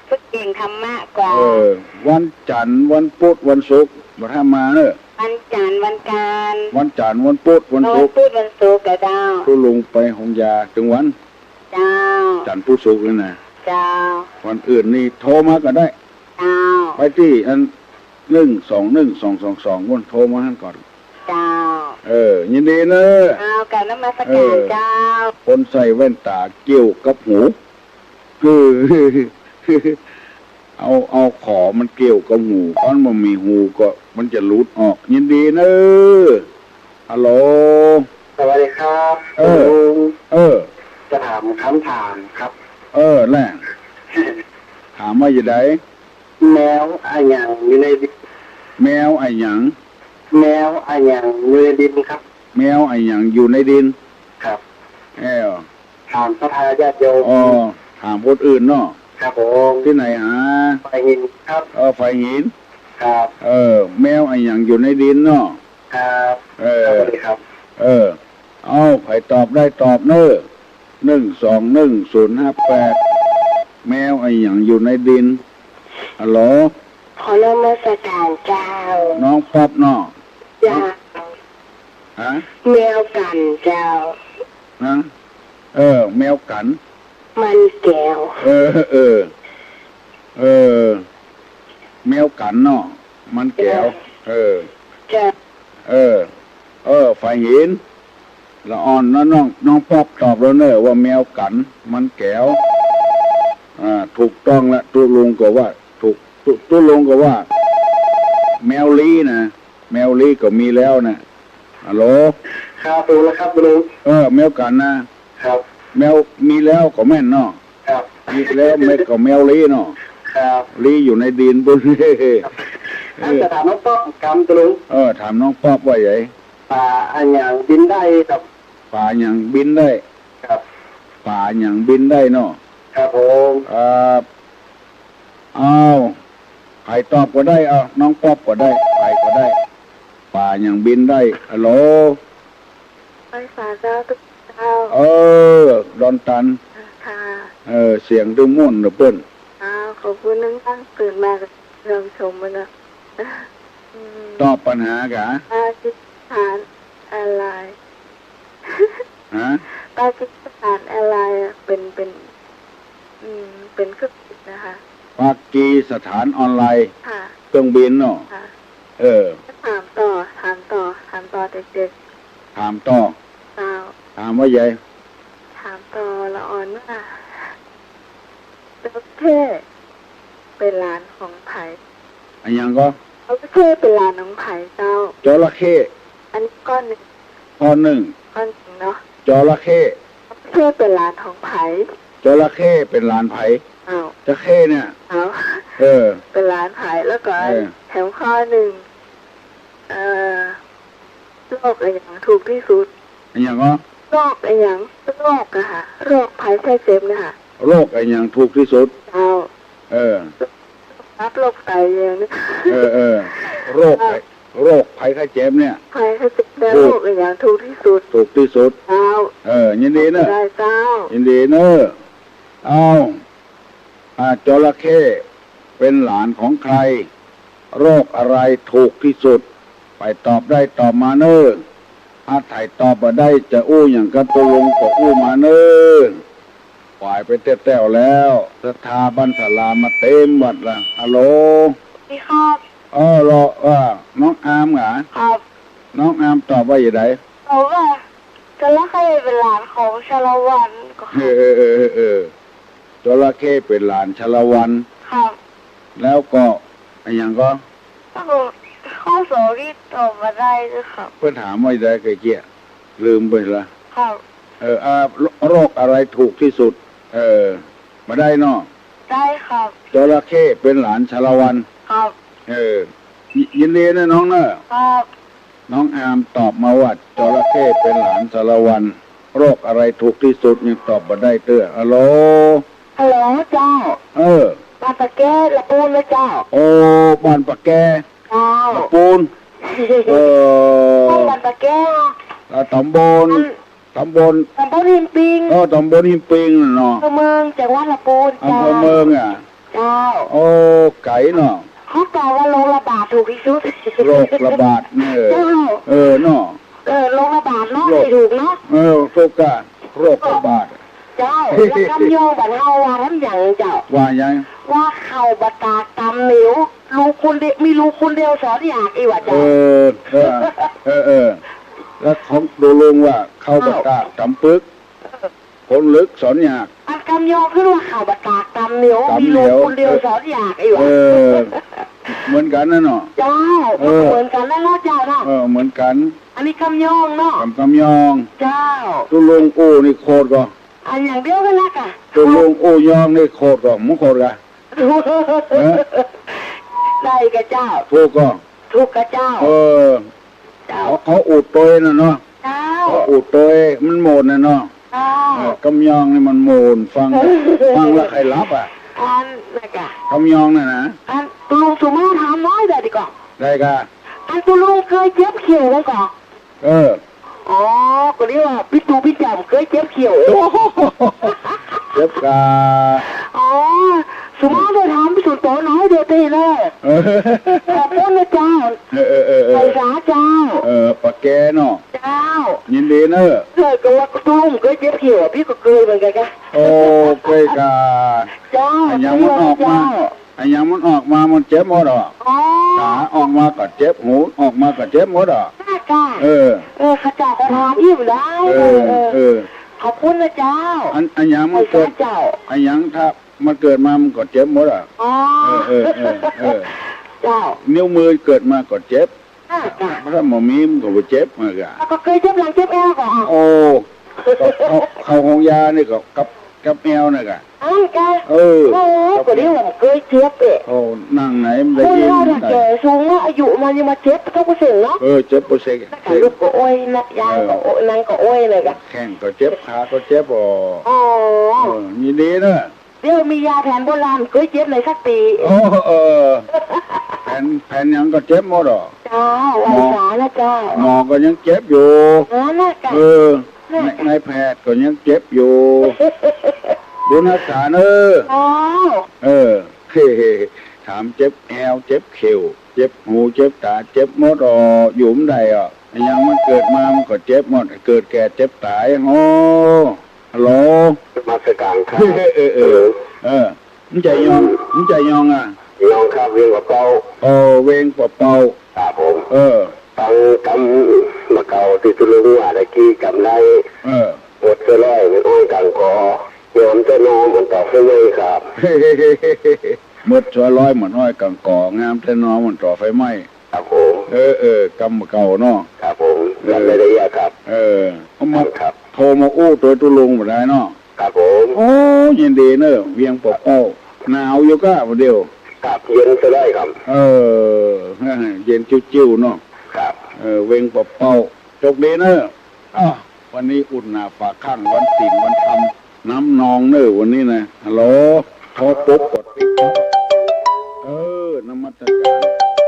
เปิ้นเก่งธรรมะกว่า เออ วันจันทร์ วันพุธ วันศุกร์ บ่ถ้ามาเนอะ วันจันทร์ วันอังคาร วันจันทร์ วันพุธ วันศุกร์ วันพุธ วันศุกร์กะเจ้า ตุ๊ลุงไปโฮงยาตึงวัน เจ้า จันทร์พุธศุกร์เลยนะ เจ้า วันอื่นนี่โทรมาก็ได้ เจ้า ไปตี้อัน นึ่งสองนึ่งสองสองสอง โน่น โทรมาหั้นก่อน เจ้า เออ ยินดีเนอะ เจ้า กราบนมัสการ เออ เจ้า คนใส่แว่นต๋าเกี่ยวกับหู คือ เอา เอาขอมันเกี่ยวกับหู ตอนบ่มีหูก็มันจะหลุดออก ยินดีเนอะ ฮัลโหล สวัสดีครับ เออ ตุ๊ลุง เออ จะถามกำถามครับ เออ แหละ ถามว่าจะใด แมวอะหยังอยู่ในดิน แมวอะหยัง แมวอะหยังอยู่ในดินครับ แมวอะหยังอยู่ในดิน ครับ แอว ถามศรัทธาญาติโยม อ๋อ ถามคนอื่นเนาะ ครับผม ตี้ไหนฮะ ฝ่ายหินครับ เออ ฝ่ายหิน ครับ เออ แมวอะหยังอยู่ในดินเนาะ ครับ เออ ครับ สวัสดีครับ เออ เอา ใผตอบได้ตอบเนอะ นึ่งสองนึ่งศูนย์ห้าแปด แมวอะหยังอยู่ในดิน ฮัลโหล ขอนมัสการเจ้า น้องป๊อปเนาะ เจ้า ฮะ แมวกั๋นเจ้า ฮะ เออ แมวกั๋น มันแก๋ว เออ เออ เออ แมวกั๋นเนาะ มันแก๋ว เออ เจ้า เออ เออ ฝ่ายหิน ละอ่อนเนาะ น้อง น้องป๊อปตอบแล้วเนอะว่าแมวกั๋น มันแก๋ว อ่า ถูกต้องละ ตุ๊ลุงก็ว่า ถูก ตุ๊ ตุ๊ลุงก็ว่า แมวลี้นะ แมวลี้ก็มีแล้วนะ ฮัลโหล ครับ ถูกแล้วครับ ตุ๊ลุง เออ แมวกั๋นนะ ครับ แมวมีแล้วก็แม่นเนาะ ครับ มีแล้วแมวก็แมวลี้เนาะ ครับ ลี้อยู่ในดินปุ้น เออ จะถามน้องป๊อปกำ ตุ๊ลุง เออ ถามน้องป๊อปว่าไง ป๋าอะหยังบินได้ครับ ป๋าอะหยังบินได้ ครับ ป๋าอะหยังบินได้เนาะ ครับผม ครับ อ้าว ใผตอบก็ได้ เอา น้องป๊อปก็ได้ ใผก็ได้ ป๋าอะหยังบินได้ ฮัลโหล ไหว้สาเจ้าตุ๊ลุงเจ้า เออ ดอนตัน ค่ะ เออ เสียงตึงม่วนเหลือเปิ้น อ้าว ขอบคุณนะ ตั้งตื่นมาก็เริ่มชมมันนะ อืม ตอบปัญหากะ ปากีสถานอะไร ฮะ ปากีสถานอะไรอะ เป๋น เป๋น อืม เป๋นเครื่องบินนะคะ ปากีสถานออนไลน์ ค่ะ เครื่องบินเนาะ ค่ะ เออ ถามต่อ ถามต่อ ถามต่อเด็กๆ ถามต่อ เจ้า ถามว่าไง ถามต่อละอ่อนว่า จระเข้เป๋นหลานของใผ อะหยังก็ จระเข้เป๋นหลานของใผเจ้า จระเข้ อันนี้ก้อนึ่ง ข้อนึ่ง ก้อนึ่งเนาะ จระเข้ จระเข้เป๋นหลานของใผ จระเข้เป๋นหลานใผ อ้าว จระเข้เนี่ย อ้าว เออ เป๋นหลานใผ แล้วก็ เออ แถมข้อนึ่ง เอ่อ โรคอะหยังถูกตี้สุด อะหยังก็ โรคอะหยัง โรคอะค่ะ โรคภัยไข้เจ็บเนี่ยค่ะ โรคอะหยังถูกตี้สุด เจ้า เออ ตับโรคไตอย่างนี้ เออ เออ โรคอะ เออ โรคภัยไข้เจ็บเนี่ย ภัยไข้เจ็บและ ถูก โรคอะหยังถูกตี้สุด ถูกตี้สุด เจ้า เออ ยินดีเนอะ ได้เจ้า ยินดีเนอะ เอา อ่า จระเข้เป็นหลานของใคร โรคอะไรถูกตี้สุด ใผตอบได้ตอบมาเนอะ ถ้าใผตอบบ่ได้จะอู้หยังกับตุ๊ลุงก็อู้มาเนอะ บ่ายไปแต๊วๆ แล้ว ศรัทธาบ้านศาลามาเต็มวัดละ ฮัลโหล สวัสดีครับ เออ เหรอ เออ น้องอามเหรอ ครับ น้องอามตอบว่าอย่างไร ตอบว่า จระเข้เป็นหลานของชาละวันก็ครับ เออ เออ เออ เออ เออ จระเข้เป็นหลานชาละวัน ครับ แล้วก็อะหยังก็ แล้วก็ข้อสองนี่ตอบบ่ได้ด้วยครับ เปิ้นถามว่าอย่างไรเมื่อกี้ ลืมไปละ ครับ เออ อ่า โร- โรคอะไรถูกตี้สุด เออ บ่ได้เนาะ ได้ครับ จระเข้เป็นหลานชาละวัน ครับ เออ ยิ- ยินดีนะน้องเนอะ ครับ น้องอามตอบมาว่าจระเข้เป็นหลานชาละวัน โรคอะไรถูกตี้สุดยังตอบบ่ได้เตื้อ ฮัลโหล ฮัลโหลเจ้า เออ บ้านปะแก้ ละปูนนะเจ้า โอ้ บ้านปะแก้ เจ้า ละปูน เออ บ้านปะแก้ แล้วตำบล อัน ตำบล ตำบลหินปิง เออ ตำบลหินปิงน่ะเนาะ อำเภอเมือง จังหวัดละปูน อำเภอเมืองอ่ะ เจ้า โอ้ ไก๋เนาะ เขาตอบว่าโรคระบาดถูกตี้สุด โรคระบาดเนี่ย เจ้า เออเนาะ เออ โรคระบาดเนาะ โรค สิถูกเนาะ เออ ถูกกะ โรคระบาด เจ้า แล้วกำยองบ้านเฮาว่าแหมหยังเจ้า ว่าหยัง ว่าข้าวบ่ตากต๋ำเหนียว ลูกคนเดียว มีลูกคนเดียวสอนอยากอี้หว่า เอ เจ้า อ เออ เออ เออ แล้วของตุ๊ลุงว่าข้าวบ่ตากต๋ำปึก คนลึกสอนอยาก อันกำยองขึ้นว่าข้าวบ่ตากต๋ำเหนียว ต๋ำเหนียว มีลูกคนเดียวสอนอยากอี้หว่า เออ เหมือนกั๋นนะเนาะ เจ้า เออ เหมือนกั๋นนะเนาะเจ้าเนาะ เออ เหมือนกั๋น อันนี้กำยองเนาะ กำ กำยอง เจ้า ตุ๊ลุงอู้นี่โขดก่อ อันอย่างเดียวกั๋นนะกะ ตุ๊ลุงอู้ยองนี่โขดก่อ มึงโขดกะ เออ ได้กะเจ้า ถูกก่อ ถูกกะเจ้า เออ เจ้า เขา เขาอู้ตวยน่ะเนาะ เจ้า เขาอู้ตวย มันโหมนน่ะเนาะ เจ้า เออ กำยองนี่มันโหมน ฟัง ฟังแล้วใค่หลับอ่ะ อันนะกะ กำยองน่ะนะ อันตุ๊ลุงสุมาถามหน้อยได้ดีก่อ ได้กะ อันตุ๊ลุงเกยเจ็บเขียวก่อ เออ อ๋อ ก็เรียกว่าปี้ตู่ปี้จ๋ำเกยเจ็บเขียว เจ็บกา อ๋อ สุมาเตียวถามส่วนตั๋วหน้อยเดียวตี้เลย เออ ขอบคุณนะเจ้า เออ เออ เออ เออ ไปสาเจ้า เออ ปะแกเนาะ เจ้า ยินดีเนอะ เออ ก็ว่าตุ๊ลุงเกยเจ็บเขียว ปี้ก็เกยเหมือนกั๋นกะ โอ้ เกยกา เจ้า อะหยังมันออกมา เจ้า อะหยังมันออกมามันเจ็บหมดอ่ะ อ๋อ ต๋าออกมาก็เจ็บ หูออกมาก็เจ็บหมดอ่ะ น่ากะ เออ เออ ข้าเจ้าก็ถามอี้บ่ได้ เออ เออ เออ เออ ขอบคุณนะเจ้า อัน อะหยังมันเกิด ขอบคุณเจ้า อะหยังถ้ามันเกิดมามันก็เจ็บหมดอ่ะ อ๋อ เออ เออ เออ เออ เจ้า นิ้วมือเกิดมาก็เจ็บ อ่า จ้ะ ถ้าบ่มีมันก็บ่เจ็บเหมือนกั๋น แล้วก็เกยเจ็บหลังเจ็บแอวก่อ โอ้ ก็เข้า เข้าห้องยานี่ก็กับ กับแอวนี่กะ อั้นกะ เออ โอ้ ก็เดี๋ยวเกยเจ็บเอ๊ะ โอ้ นั่งไหนมันได้ยิน คนเฮาถ้าแก่สูงเนาะ อายุมันยังมาเจ็บเต้าเปอร์เซ็นต์เนาะ เออ เจ็บเปอร์เซ็นต์ แล้วก็ลุกก็อ้อยนะ ย่างก็อ้อย นั่งก็อ้อยเลยกะ แข้งก็เจ็บ ขาก็เจ็บ อ๋อ อ๋อ เออ ยินดีเนอะ เดี๋ยวมียาแผนโบราณเกยเจ็บไหนสักตี้ โอ้ เออ แผน แผนหยังก็เจ็บหมดอ่ะ เจ้า หมอ ไหว้สานะเจ้า หมอก็ยังเจ็บอยู่ เออ น่ากะ เออ น่ากะ นาย นายแพทย์ก็ยังเจ็บอยู่ บุญฮักษาเนอะ เจ้า เออ ถามเจ็บแอว เจ็บเข่า เจ็บหู เจ็บต๋า เจ็บหมดอ่ะ อยู่บ่ได้อ่ะ อะหยังมันเกิดมามันก็เจ็บหมด เกิดแก่เจ็บต๋าย โอ้ ฮัลโหล นมัสการครับ เออ เออ เออ เออ เออ มันจะยอง มันจะยองอ่ะ ยองครับ เวียงปะเป้า เออ เวียงปะเป้า ครับผม เออ ฟังกำบ่าเก่าตี้ตุ๊ลุงว่าตะกี้จำได้ เออ หมดเสื้อร้อยเหมือนอ้อยก๋างก๋อ งามแต๊หน่อเหมือนต่อไฟไหม้ครับ หมดเสื้อร้อยเหมือนอ้อยก๋างก๋อ งามแต๊หน่อเหมือนต่อไฟไหม้ ครับผม เออ เออ กำบ่าเก่าเนาะ ครับผม เออ จำได้ละเอียดครับ เออ เอามา ครับ โทรมาอู้ตวยตุ๊ลุงบ่ได้เนาะ ครับผม โอ้ ยินดีเนอะ เวียงปะเป้า หนาวอยู่ก้าบ่าเดี่ยว ครับ เย็นซะได้ครับ เออ เย็นจิ้วๆ เนาะ ครับ เออ เวียงปะเป้า โชคดีเนอะ อ้าว วันนี้อุ่นหน้าฝาข้าง วันศีลวันธรรม น้ำนองเนอะวันนี้นะ ฮัลโหล โทรปุ๊บกดปิ๊บปั๊บ เออ นมัสการ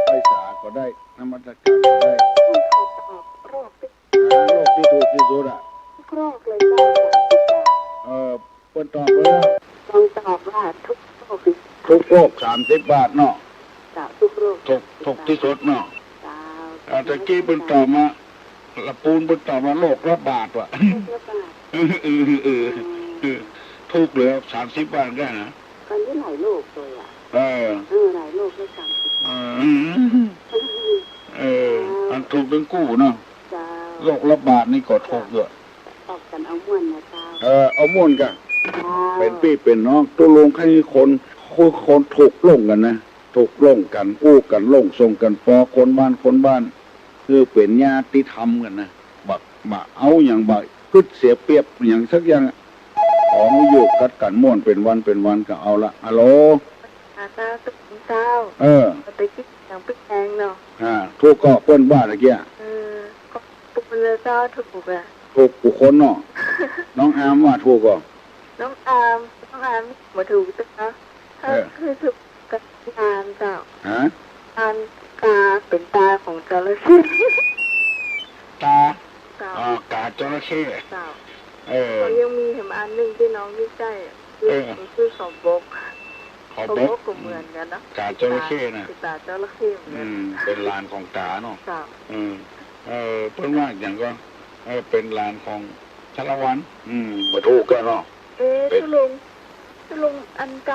ไหว้สา ก็ได้ นมัสการก็ได้ ท่านขอตอบโรคที่ อ่า โรคตี้ถูกตี้สุดอะ ทุกโรคเลยเจ้า สามสิบบาท เออ เปิ้นตอบแล้ว ลองตอบว่าทุกโรค ทุกโรค สามสิบบาทเนาะ เจ้า ทุกโรค ถูก สามสิบบาท ถูกตี้สุดเนาะ เจ้า อ่า ตะกี้เปิ้นตอบมา ละปูนเปิ้นตอบมาโรคระบาดว่ะ โรคระบาด เออ เออ เออ เออ ถูกเลย สามสิบบาทก็นะ ตอนนี้หลายโรคเลยอะ เออ เออ หลายโรคด้วยกัน เออ เออ อันถูกตึงกู้เนาะ เจ้า โรคระบาดนี่ก็ถูกอยู่ ตอบกั๋นเอาม่วนนะเจ้า เออ เอาม่วนกั๋น เจ้า เป๋นปี้เป๋นน้อง ตุ๊ลุงใค่คน คือคนถูกลงกั๋นนะ ถูกลงกั๋น อู้กั๋นลง ส่งกั๋นปอ คนบ้าน คนบ้าน คือเป๋นญาติธรรมกั๋นนะ บ่ บ่เอาหยัง บ่กึ๊ดเสียเปรียบหยังสักอย่างอะ ขอหื้ออยู่กัดกั๋นม่วนเป๋นวันเป๋นวันก็เอาละ ฮัลโหล อาเจ้า ตุ๊ลุงเจ้า เออ ไปกินอย่างปิ๊กแดงเนาะ อ่า ถูกก่อเปิ้นว่าตะกี้ เออ ก็ถูกเลยเจ้า ถูกอะ ถูกกู้คนเนาะ น้องอามว่าถูกก่อ น้องอาม น้องอามบ่ถูกเจ้า เออ คือถูกกับอามเจ้า ฮะ อามต๋าเป๋นต๋าของจระเข้ ต๋า เจ้า อ๋อ ต๋าจระเข้ เจ้า เออ เขายังมีแหมอันนึ่งตี้น้องนี่ใจ้ เออ มันคือเขาบก เขาบก เขาบกก็เหมือนกั๋นเนาะ ต๋าจระเข้นะ ต๋า ต๋าจระเข้เหมือนกั๋น อืม เป๋นหลานของต๋าเนาะ เจ้า อืม เออ เปิ้นว่าหยังก่อ เออ เป๋นหลานของสารวัตร อืม บ่ถูกกั๋นเนาะ เอ๊ะ เป๋น ตุ๊ลุง ตุ๊ลุง อันก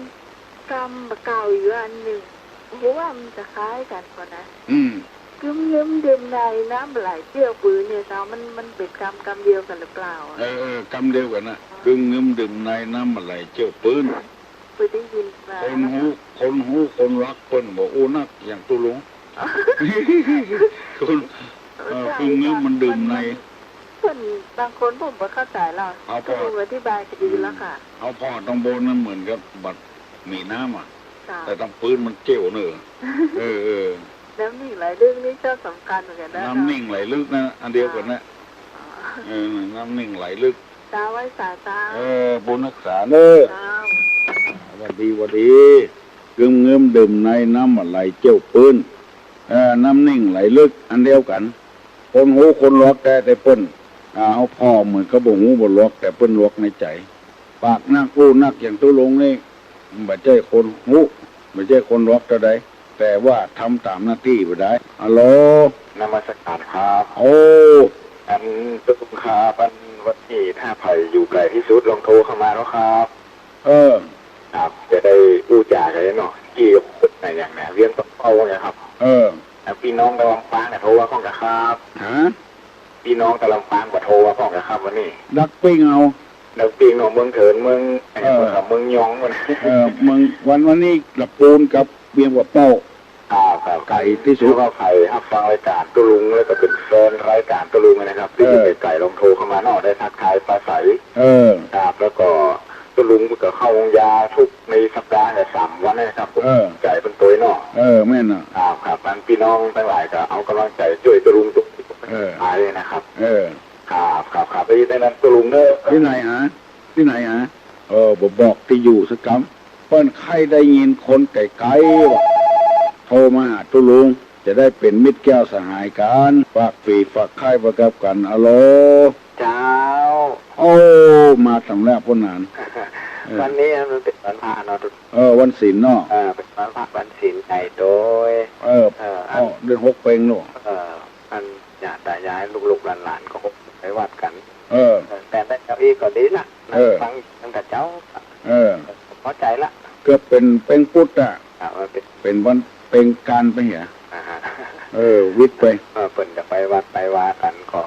ำ กำบ่าเก่าอยู่อันนึ่ง บ่ฮู้ว่ามันจะคล้ายกั๋นก่อนะ อืม กึ๊มงึ๊มดื่มในน้ำบ่ไหลเจื้อปืนเนี่ยเจ้า มัน มันเป๋นกำ กำเดียวกั๋นหรือเปล่าอะ เออ เออ กำเดียวกั๋นน่ะ กึ๊มงึ๊มดื่มในน้ำบ่ไหลเจื้อปืน เปิ้นได้ยินมา คนฮู้ คนฮู้คนฮักเปิ้นบ่อู้นักอย่างตุ๊ลุง คน เออ เจ้า กึ๊มงึ๊มมันดื่มใน เปิ้น บางคนผมบ่เข้าใจ๋แล้ว ตุ๊ลุงอธิบายก็ดีแล้วค่ะ อืม เอาผ่อตองโบนนั่นเหมือนกับบ่มีน้ำอะ เจ้า แต่ตางปืนมันเจ๋วเน่อ เออ เออ น้ำนิ่งไหลลึกนี่ก็สำคัญเหมือนกั๋นนะ น้ำนิ่งไหลลึกนะ อันเดียวกั๋นนะ อ๋อ เออ น้ำนิ่งไหลลึก เจ้า ไหว้สาเจ้า เออ บุญฮักษาเน่อ เจ้า หวัดดี หวัดดี กึ๊มงึ๊มดื่มในน้ำบ่ไหลเจื้อปืน เออ น้ำนิ่งไหลลึก อันเดียวกั๋น คนฮู้คนฮักแต๊ แต่เปิ้น อ่า เอาผ่อเหมือนกับบ่ฮู้บ่ฮัก แต่เปิ้นฮักในใจ๋ ปากนักอู้นักอย่างตุ๊ลุงนี่ บ่ใจ้คนฮู้ บ่ใจ้คนฮักเต้าใด แต่ว่าทำต๋ามหน้าตี้บ่ได้ ฮัลโหล นมัสการครับ โอ้ อันตุ๊ลุงครับ อันวันนี้ถ้าใผอยู่ไก๋ตี้สุดลองโทรเข้ามาเนาะครับ เออ ครับ จะได้อู้จ๋ากั๋นเนาะ ตี้คนไหนอย่างไหน เวียงปากเป้าเนี่ยครับ เออ อันปี้น้องตางลำปางเนี่ยโทรว่าพ่องกะครับ ฮะ ปี้น้องตางลำปางบ่โทรว่าพ่องกะครับวันนี้ ดักปิ้งเอา ดักปิ้งเอาเมืองเถิน เมือง เออ เมืองยองมัน เออ เมือง วัน วันนี้ละปูนกับเวียงปากเป้า ครับ ครับ ไก๋ตี้สุด ถ้าว่าใผฮับฟังรายก๋านตุ๊ลุง แล้วก็เป๋นแฟนรายก๋านตุ๊ลุงนะครับ ตี้อยู่ เออ ไก๋ๆ ลองโทรเข้ามาเนาะ ได้ทักทายปราศรัย เออ ครับ แล้วก็ตุ๊ลุงก็เข้าโฮงยาทุกในสัปดาห์เนี่ยสามวันนะครับ ผม เออ ใจ๋เปิ้นตวยเนาะ เออ แม่นน่ะ ครับ ครับ อันปี้น้องตังหลายก็เอาก๋ำลังใจ๋จ้วยตุ๊ลุงตุ๊ก เออ หายเลยนะครับ เออ ครับ ครับ ครับ ไปอยู่ในนั้นตุ๊ลุงเน่อ ตี้ไหนฮะ ตี้ไหนฮะ เออ บ่บอกตี้อยู่สักกำ เปิ้นใค่ได้ยินคนไก๋ๆ ว่า โทรมาหาตุ๊ลุง จะได้เป๋นมิตรแก้วสหายกั๋น ฝากฝีฝากไข้ไปกับกั๋น ฮัลโหล เจ้า โอ้ มาต๋ามแล้วป้นหนาน เออ วันนี้มันเป๋นวันพระเนาะ เออ วันศีลเนาะ เออ เป๋นวันพระวันศีลใหญ่โตย เออ เออ อัน อ้อ เดือนหกเป๋งเนาะ เออ อัน ย่าต๋ายายลูกๆหลานๆ ก็คงไปวัดกั๋น เออ เออ แต่ได้เจ้าอี้ก็ดีละ เออ นั่งฟังตั้งแต่เจ๊า เออ พอใจ๋ละ เกือบเป๋นเป๋งปุ๊ดอะ อ่ะ มันเป๋น เป๋นวันเป๋งก๋านไปเหีย อ่าฮะ เออ วิดไป เออ เปิ้นจะไปวัดไปวากั๋นก็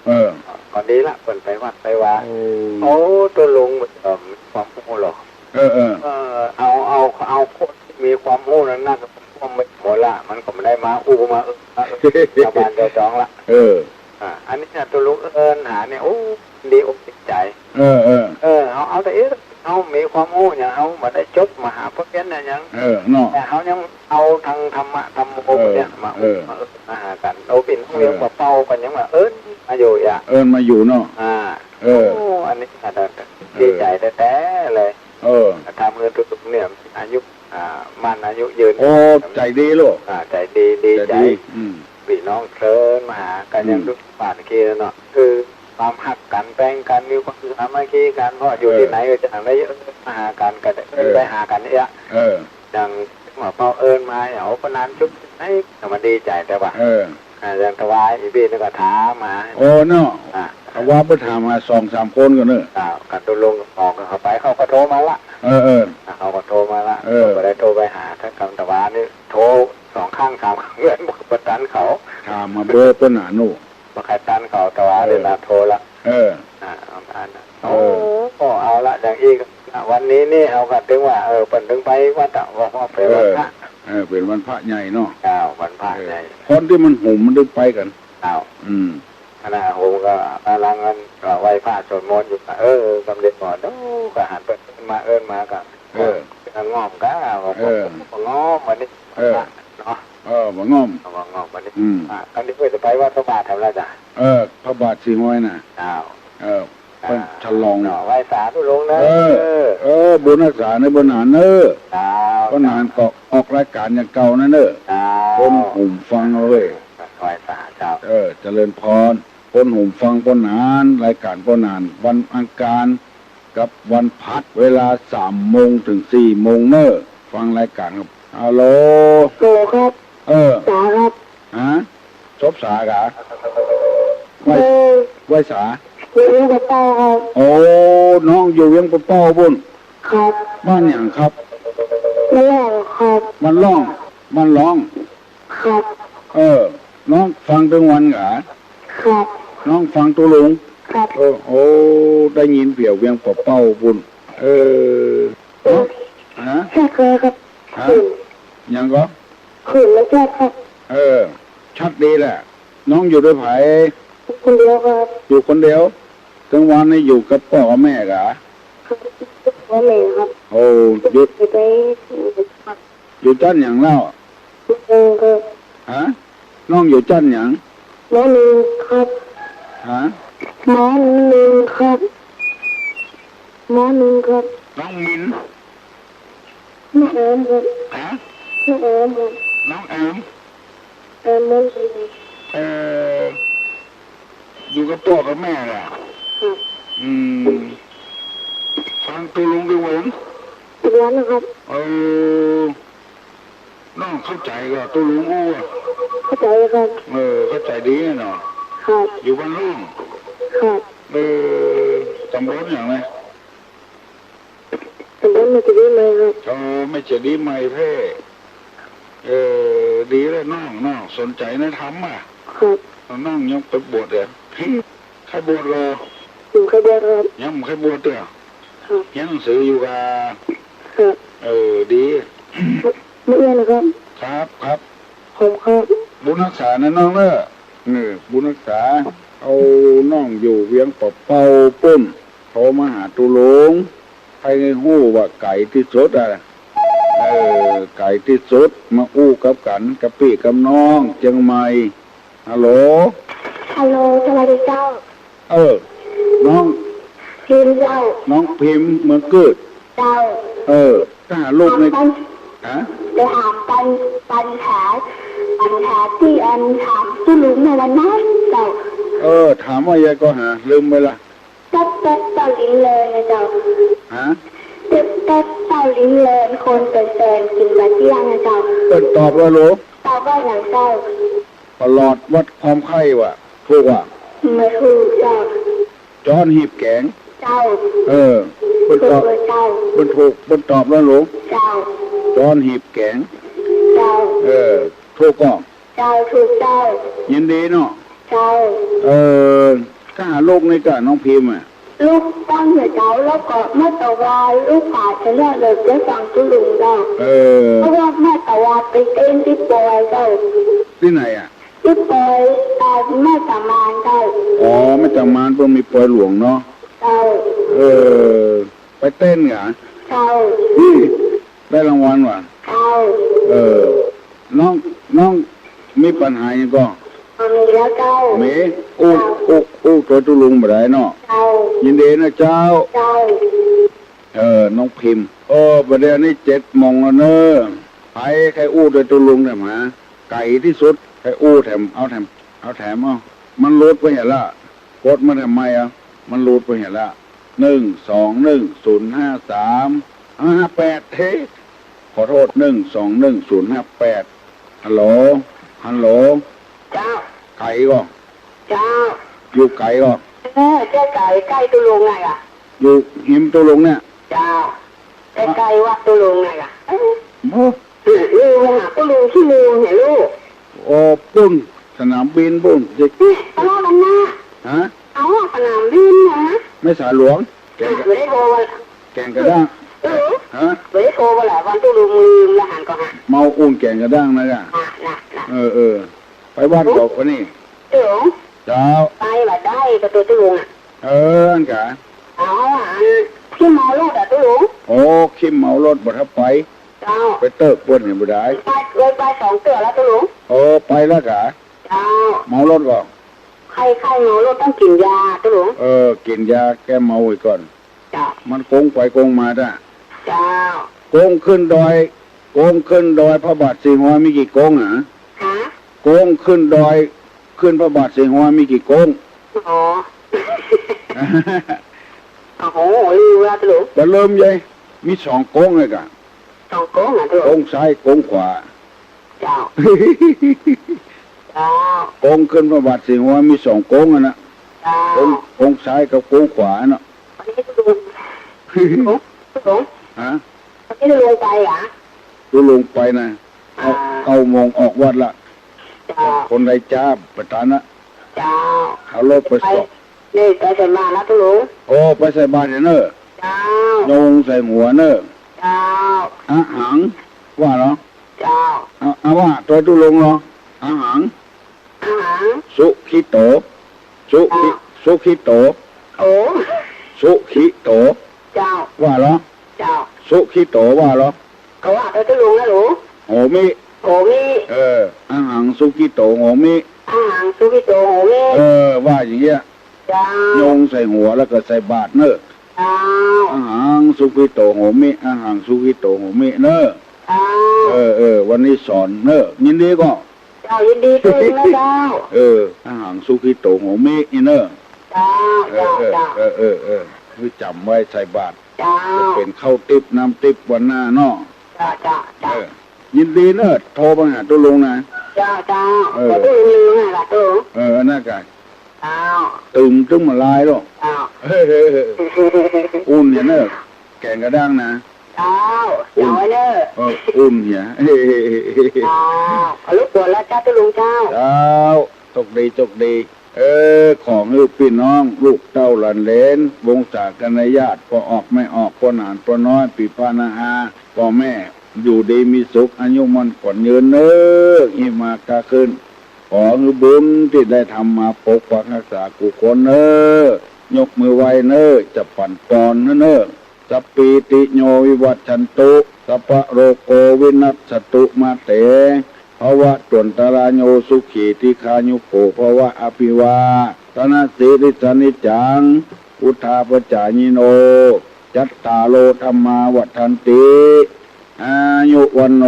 เออ ก็ดีละ เปิ้นไปวัดไปวา โอ้ โอ้ ตุ๊ลุง เออ ความฮู้หรอก เออ เออ เออ เอา เอา เอาคนตี้มีความฮู้นั่นน่ะ ก็พวกมันโหรา มันก็บ่ได้มาอู้มาเอิ้นมาเอิ้น ชาวบ้านชาวจองละ เออ อ่า อันนี้น่ะตุ๊ลุงเอิ้นหาเนี่ย โอ้ ดีอกดีใจ๋ เออ เออ เออ เอา เอาแต่เอ๊ะ เอามีความฮู้หยังเอามาได้จบมหาปริญญาหยัง เออ เนาะ แต่เขายังเอาทางธรรมะธรรมโม เออ เนี่ยมา เออ มาเอิ้นมาหากั๋น โอ้ ปิ่นห้องเรียน เออ มาเป้ากั๋นยังมาเอิ้นมาอยู่อ่ะ เอิ้นมาอยู่เนาะ อ่า เออ โอ้ อันนี้น่ะดีใจ๋แต๊ๆ เลย เออ ทำหื้อตุ๊ลุงเนี่ยอายุ อ่า มั่นอายุยืน โอ้ ใจ๋ดีลูก อ่า ใจ๋ดี ดี ใจ๋ อืม ปี้น้องเชิญมาหากั๋น อืม อย่างลูกบ้านเมื่อกี้เนาะ คือความฮักกั๋น แปงกั๋น มีความสามัคคีกั๋น เพราะอยู่ เออ ตี้ไหนก็จะได้มาหากั๋น ก็ได้ เออ ไปหากั๋นเนี่ย เออ อย่างว่าพอเอิ้นมา เอาปะนานจุ๊บไหน ก็มันดีใจ๋ แต่ว่า เออ อ่า อย่างตะวาอีปี้นี่ก็ถามมา โอ้เนาะ อ่า ตะวาไปถามหาสองสามคนก่อนเนอะ อ่า กั๋นตกลงออกกั๋นเข้าไป เขาก็โทรมาละ เออ เออ อ่า เขาก็โทรมาละ เออ ก็ได้โทรไปหา ถ้ากำตะวานี่โทรสองครั้งสามครั้งเลย บ่ตันเขา ถามมาเบอร์เปิ้นหนาหนู บ่ใค่ตันเขา ตะวา เออ เวลาโทรละ เออ อ่า เอาอันนั้น เออ โอ้ เอาละ อย่างอี้ก็ วันนี้นี่เฮาก็ตึงว่า เออ เปิ้นตึงไปวัดอะ บอกว่าเป๋นวันพระ เออ เออ เป๋นวันพระใหญ่เนาะ เจ้า วันพระใหญ่ เออ คนตี้มันหุมมันตึงไปกั๋น เจ้า อืม ขณะหุมก็กำลังกัน ก็ไหว้พระสวดมนต์อยู่ ก็ เออ กำลังหมด โอ้ ก็หันไปมา เอิ้นมาก็ เออ ก็ง่อมก็ เออ ก็ง่อมวันนี้ เออ เนาะ เออ บ่ง่อม ก็ง่อมวันนี้ อืม อ่ะ คราวนี้ก็จะไปวัดพระบาทแถวนั้นจ้ะ เออ พระบาทสีห้อยน่ะ เจ้า เออ เปิ้นฉลอง อ่า ไหว้สาธุลุงนะ เออ เออ เออ บุญฮักษาเนอะ ป้อหนานเนอะ เจ้า ป้อหนานก็ออกรายก๋านอย่างเก่านั่นเนอะ เจ้า คนหุมฟังเอาเว้ย ไหว้สา เจ้า เออ เจริญพร คนหุมฟังป้อหนาน รายก๋านป้อหนาน วันอังคารกับวันพฤหัส เวลาสามโมงเถิงสี่โมงเนอะ ฟังรายก๋านครับ ฮัลโหล ฮัลโหลครับ เออ สาครับ ฮะ จบสากะ ไหว้ เออ ไหว้สา อยู่เวียงป่าเป้าครับ โอ้ น้องอยู่เวียงป่าเป้าปู๊น ครับ บ้านหยังครับ บ้านล่องครับ บ้านล่อง บ้านล่อง ครับ เออ น้องฟังตึงวันกะ ครับ น้องฟังตุ๊ลุง ครับ เออ โอ้ ได้ยินเปียกเวียงป่าเป้าปู๊น เออ เออ ฮะ ใช่ครับ ฮะ หืม หยังก็ หืม ไม่ใช่ครับ เออ ชัดดีแหละ น้องอยู่ด้วยใผ คนเดียวครับ อยู่คนเดียว ตึงวันนี้อยู่กับป้อกับแม่กะ ครับ ป้อแม่ครับ โอ้ อยู่ ไป ไป อยู่จั้นหยังเล่า เออ ครับ ฮะ น้องอยู่จั้นหยัง ม.หนึ่ง ครับ ฮะ ม.หนึ่ง ครับ ม.หนึ่ง ครับ น้องมิน น้องแอมครับ ฮะ น้องแอมครับ น้องแอม แอม ม.หนึ่ง เออ อยู่กับป้อกับแม่ล่ะ ครับ อืม ฟังตุ๊ลุงตึงวัน ตึงวันนะครับ เออ น้องเข้าใจ๋ก่อตุ๊ลุงอู้อะ เข้าใจ๋ครับ เออ เข้าใจ๋ดีเนาะ ครับ อยู่บ้านล่อง ครับ เออ ตำบลหยังนะ ตำบลแม่เจดีย์ใหม่ครับ เออ แม่เจดีย์ใหม่แพร่ เออ ดีแล้วน้อง น้องสนใจ๋ในธรรมอะ ครับ น้องยังไปบวชเหรอ ใค่บวชก่อ ผมใค่บวชครับ ยังบ่ใค่บวชเตื้อ ครับ เฮียนหนังสืออยู่ก่อ ครับ เออ ดี มื้ออื่นนะครับ ครับ ครับ ผมครับ บุญฮักษานะน้องเนอะ เออ บุญฮักษา เอาน้องอยู่เวียงป่าเป้าปู๊น โทรมาหาตุ๊ลุง ใค่ฮู้ว่าไก๋ตี้สุดอะ เออ ไก๋ตี้สุด มาอู้กับกั๋น กับปี้กับน้องเจียงใหม่ ฮัลโหล ฮัลโหล สวัสดีเจ้า เออ น้อง พิมพ์เจ้า น้องพิมพ์เมืองกื๊ด เจ้า เออ ถ้าหาลูกใน ถามปัญ ฮะ จะถามปัญ ปัญหา ปัญหาตี้อันถามตุ๊ลุงในวันนั้นเจ้า เออ ถามว่ายังไงก็หา ลืมไปละ แต๊กแต๊กเต้าลิ้นเลินนะเจ้า ฮะ แต๊กแต๊กเต้าลิ้นเลิน คนเป๋นแฟนกิ๋นบ่าเตี้ยงนะเจ้า เปิ้นตอบว่าโหล ตอบว่าหยังเจ้า ประหลอดวัดความใค่ว่ะ ถูกว่ะ บ่ถูกเจ้า จ๊อนหีบแก๋ง เจ้า เออ เปิ้นตอบ ถูกเลยเจ้า เปิ้นถูก เปิ้นตอบแล้วโหล เจ้า จ๊อนหีบแก๋ง เจ้า เออ ถูกก่อ เจ้า ถูกเจ้า ยินดีเนาะ เจ้า เออ ถ้าหาลูกนี่ก่อน้องพิมพ์อะ ลูกตั้งอยู่เจ้า แล้วก็เมื่อตะวาลูกป๋าจะเลือกเลยจะฟังตุ๊ลุงเจ้า เออ เพราะว่าเมื่อตะวาไปเต้นตี้ปอยเจ้า ตี้ไหนอะ ตี้ปอย อ่า แม่ตะมานเจ้า อ๋อ แม่ตะมานเปิ้นมีปอยหลวงเนาะ เจ้า เออ ไปเต้นเหรอ เจ้า อี้ ได้รางวัลว่ะ เจ้า เออ น้อง น้องมีปัญหาหยังก่อ บ่มีแล้วเจ้า มี อู้ เจ้า อู้ อู้ตวยตุ๊ลุงบ่ได้เนาะ เจ้า ยินดีนะเจ้า เจ้า เออ น้องพิมพ์ เออ บ่าเดี่ยวนี้เจ็ดโมงแล้วเนอะ ใผใค่อู้ตวยตุ๊ลุงเนี่ยมา ไก๋ตี้สุด ใผอู้แถม เอาแถม เอาแถม เอา มันหลุดไปเหียละ กดมาทำไมอะ มันหลุดไปเหียละ หนึ่งสองหนึ่งศูนย์ห้าสาม ห้าแปด เฮ้ ขอโต้ษ หนึ่งสองหนึ่งศูนย์ห้าแปด ฮัลโหล ฮัลโหล เจ้า ไก๋ก่อ เจ้า อยู่ไก๋ก่อ เออ ใก้ๆ ใก้ตุ๊ลุงไงอะ อยู่ฮิมตุ๊ลุงเนี่ย เจ้า ใก้ๆ วัดตุ๊ลุงไงอะ เออ โอ้ เออ ลืมหาตุ๊ลุงขี้ลืมเหียลูก โอ้ ปุ้น สนามบินปุ้น เด็ก เนี่ย ทะเลาะกันนะ ฮะ เอาอะ สนามบินนะ แม่สายหลวง แก่งกระ อ่ะ บ่ได้โทรวัน แก่งกระด้าง เออ ฮะ บ่ได้โทรวันละวันตุ๊ลุงลืมละหันก่อหา เมาอุ่นแก่งกระด้างนะกะ อ่ะ น่ะ น่ะ เออ เออ ไปวัดก่อวันนี้ ตุ๊ลุง เจ้า ไปบ่ได้ก็ตัวตุ๊ลุงอะ เออ อันกะ เอาอันขี้เมารถอะตุ๊ลุง โอ้ ขี้เมารถบ่ทับไป เจ้า ไปเติ๊กเปิ้นนี่บ่ได้ ไป ไป ไปสองเตื้อแล้วตุ๊ลุง เออ ไปแล้วกะ เจ้า เมารถก่อ ใค่ ใค่เมารถต้องกิ๋นยาตุ๊ลุง เออ กิ๋นยาแก้เมาไว้ก่อน เจ้า มันโก๋งไปโก๋งมาจ้ะ เจ้า โก๋งขึ้นดอย โก๋งขึ้นดอยพระบาทสีหัวมีกี่โก๋งอะ ฮะ โก๋งขึ้นดอย ขึ้นพระบาทสีหัวมีกี่โก๋ง อ๋อ โอ้โห ลืมละตุ๊ลุง บ่ลืมใหญ่ มีสองโก๋งเลยกะ สองโก๋งอะตุ๊ลุง โก๋งซ้ายโก๋งขวา เจ้า เจ้า โก๋งขึ้นพระบาทสีหัวมีสองโก๋งอะนะ เจ้า โก๋ง โก๋งซ้ายกับโก๋งขวาเนาะ วันนี้ตุ๊ลุง ตุ๊ลุง ฮะ วันนี้ตุ๊ลุงไปเหรอ ตุ๊ลุงไปนะ เก้า อ่า เก้าโมงออกวัดละ เจ้า คนใดจ้าประธานนะ เจ้า เอารถไปส่ง นี่ไปใส่บาตรแล้วตุ๊ลุง โอ้ ไปใส่บาตรเหียเน่อ เจ้า โยงใส่หัวเน่อ เจ้า อะหัง ว่าเหรอ เจ้า เอา เอาว่า ตัวตุ๊ลุงเหรอ อะหัง อะหัง สุขิโต สุขิ เจ้า สุขิโต โอ้ สุขิโต เจ้า ว่าเหรอ เจ้า สุขิโตว่าเหรอ เขาว่าไปตุ๊ลุงนะลูก โหมิ โหมิ เออ อะหังสุขิโตโหมิ อะหังสุขิโตโหมิ เออ ว่าอย่างเงี้ย เจ้า โยงใส่หัวแล้วก็ใส่บาตรเน่อ เจ้า อะหังสุขิโตโหมิ อะหังสุขิโตโหมิเน่อ เจ้า เออ เออ วันนี้สอนเน่อ ยินดีก่อ เจ้า ยินดีตุ๊ลุงนะเจ้า เออ อะหังสุขิโตโหมินี่เน่อ เจ้า เออ เจ้า เออ เจ้า เออ เออ เออ คือจ๋ำไว้ใส่บาตร เจ้า จะเป๋นข้าวติ๊บน้ำติ๊บวันหน้าเนาะ เจ้า เจ้า เจ้า เออ ยินดีเน่อ โทรมาหาตุ๊ลุงนะ เจ้า เจ้า เออ ขอตุ๊ลุงลืมนะล่ะตุ๊ลุง เออ อันนั้นกะ เจ้า ตึมตึงมาลายลูก เจ้า เออ เออ เออ อุ่นเหียเน่อ แก่งกระด้างนะ เจ้า อุ่น จ๋ำไว้เน่อ เออ อุ่นเหีย เจ้า ขอรบกวนแล้วเจ้าตุ๊ลุงเจ้า เจ้า โชคดี โชคดี เออ ขอหื้อปี้น้อง ลูกเต้าหลานเหลน วงศาคณาญาติ ป้อออกแม่ออก ป้อหนานป้อน้อย ปี้ป้าน้าอา ป้อแม่ อยู่ดีมีสุข อายุมั่นขวัญยืนเน่อ อี้มาก้าขึ้น ขอหื้อบุญตี้ได้ทำมาปกปักฮักษากู้คนเน่อ ยกมือไหว้เน่อ จะปั๋นปอนเน่อ สัพพีติโยวิวัชชันตุ สัพพะโรโควินัสสตุมาเต ภวะตวันตราโยสุขีทีฆายุโกภวะ อภิวาทะนะสีลิสสะนิจจัง วุฑฒาปะจายิโน จัตตาโรธัมมาวัฑฒันติ อายุวัณโณ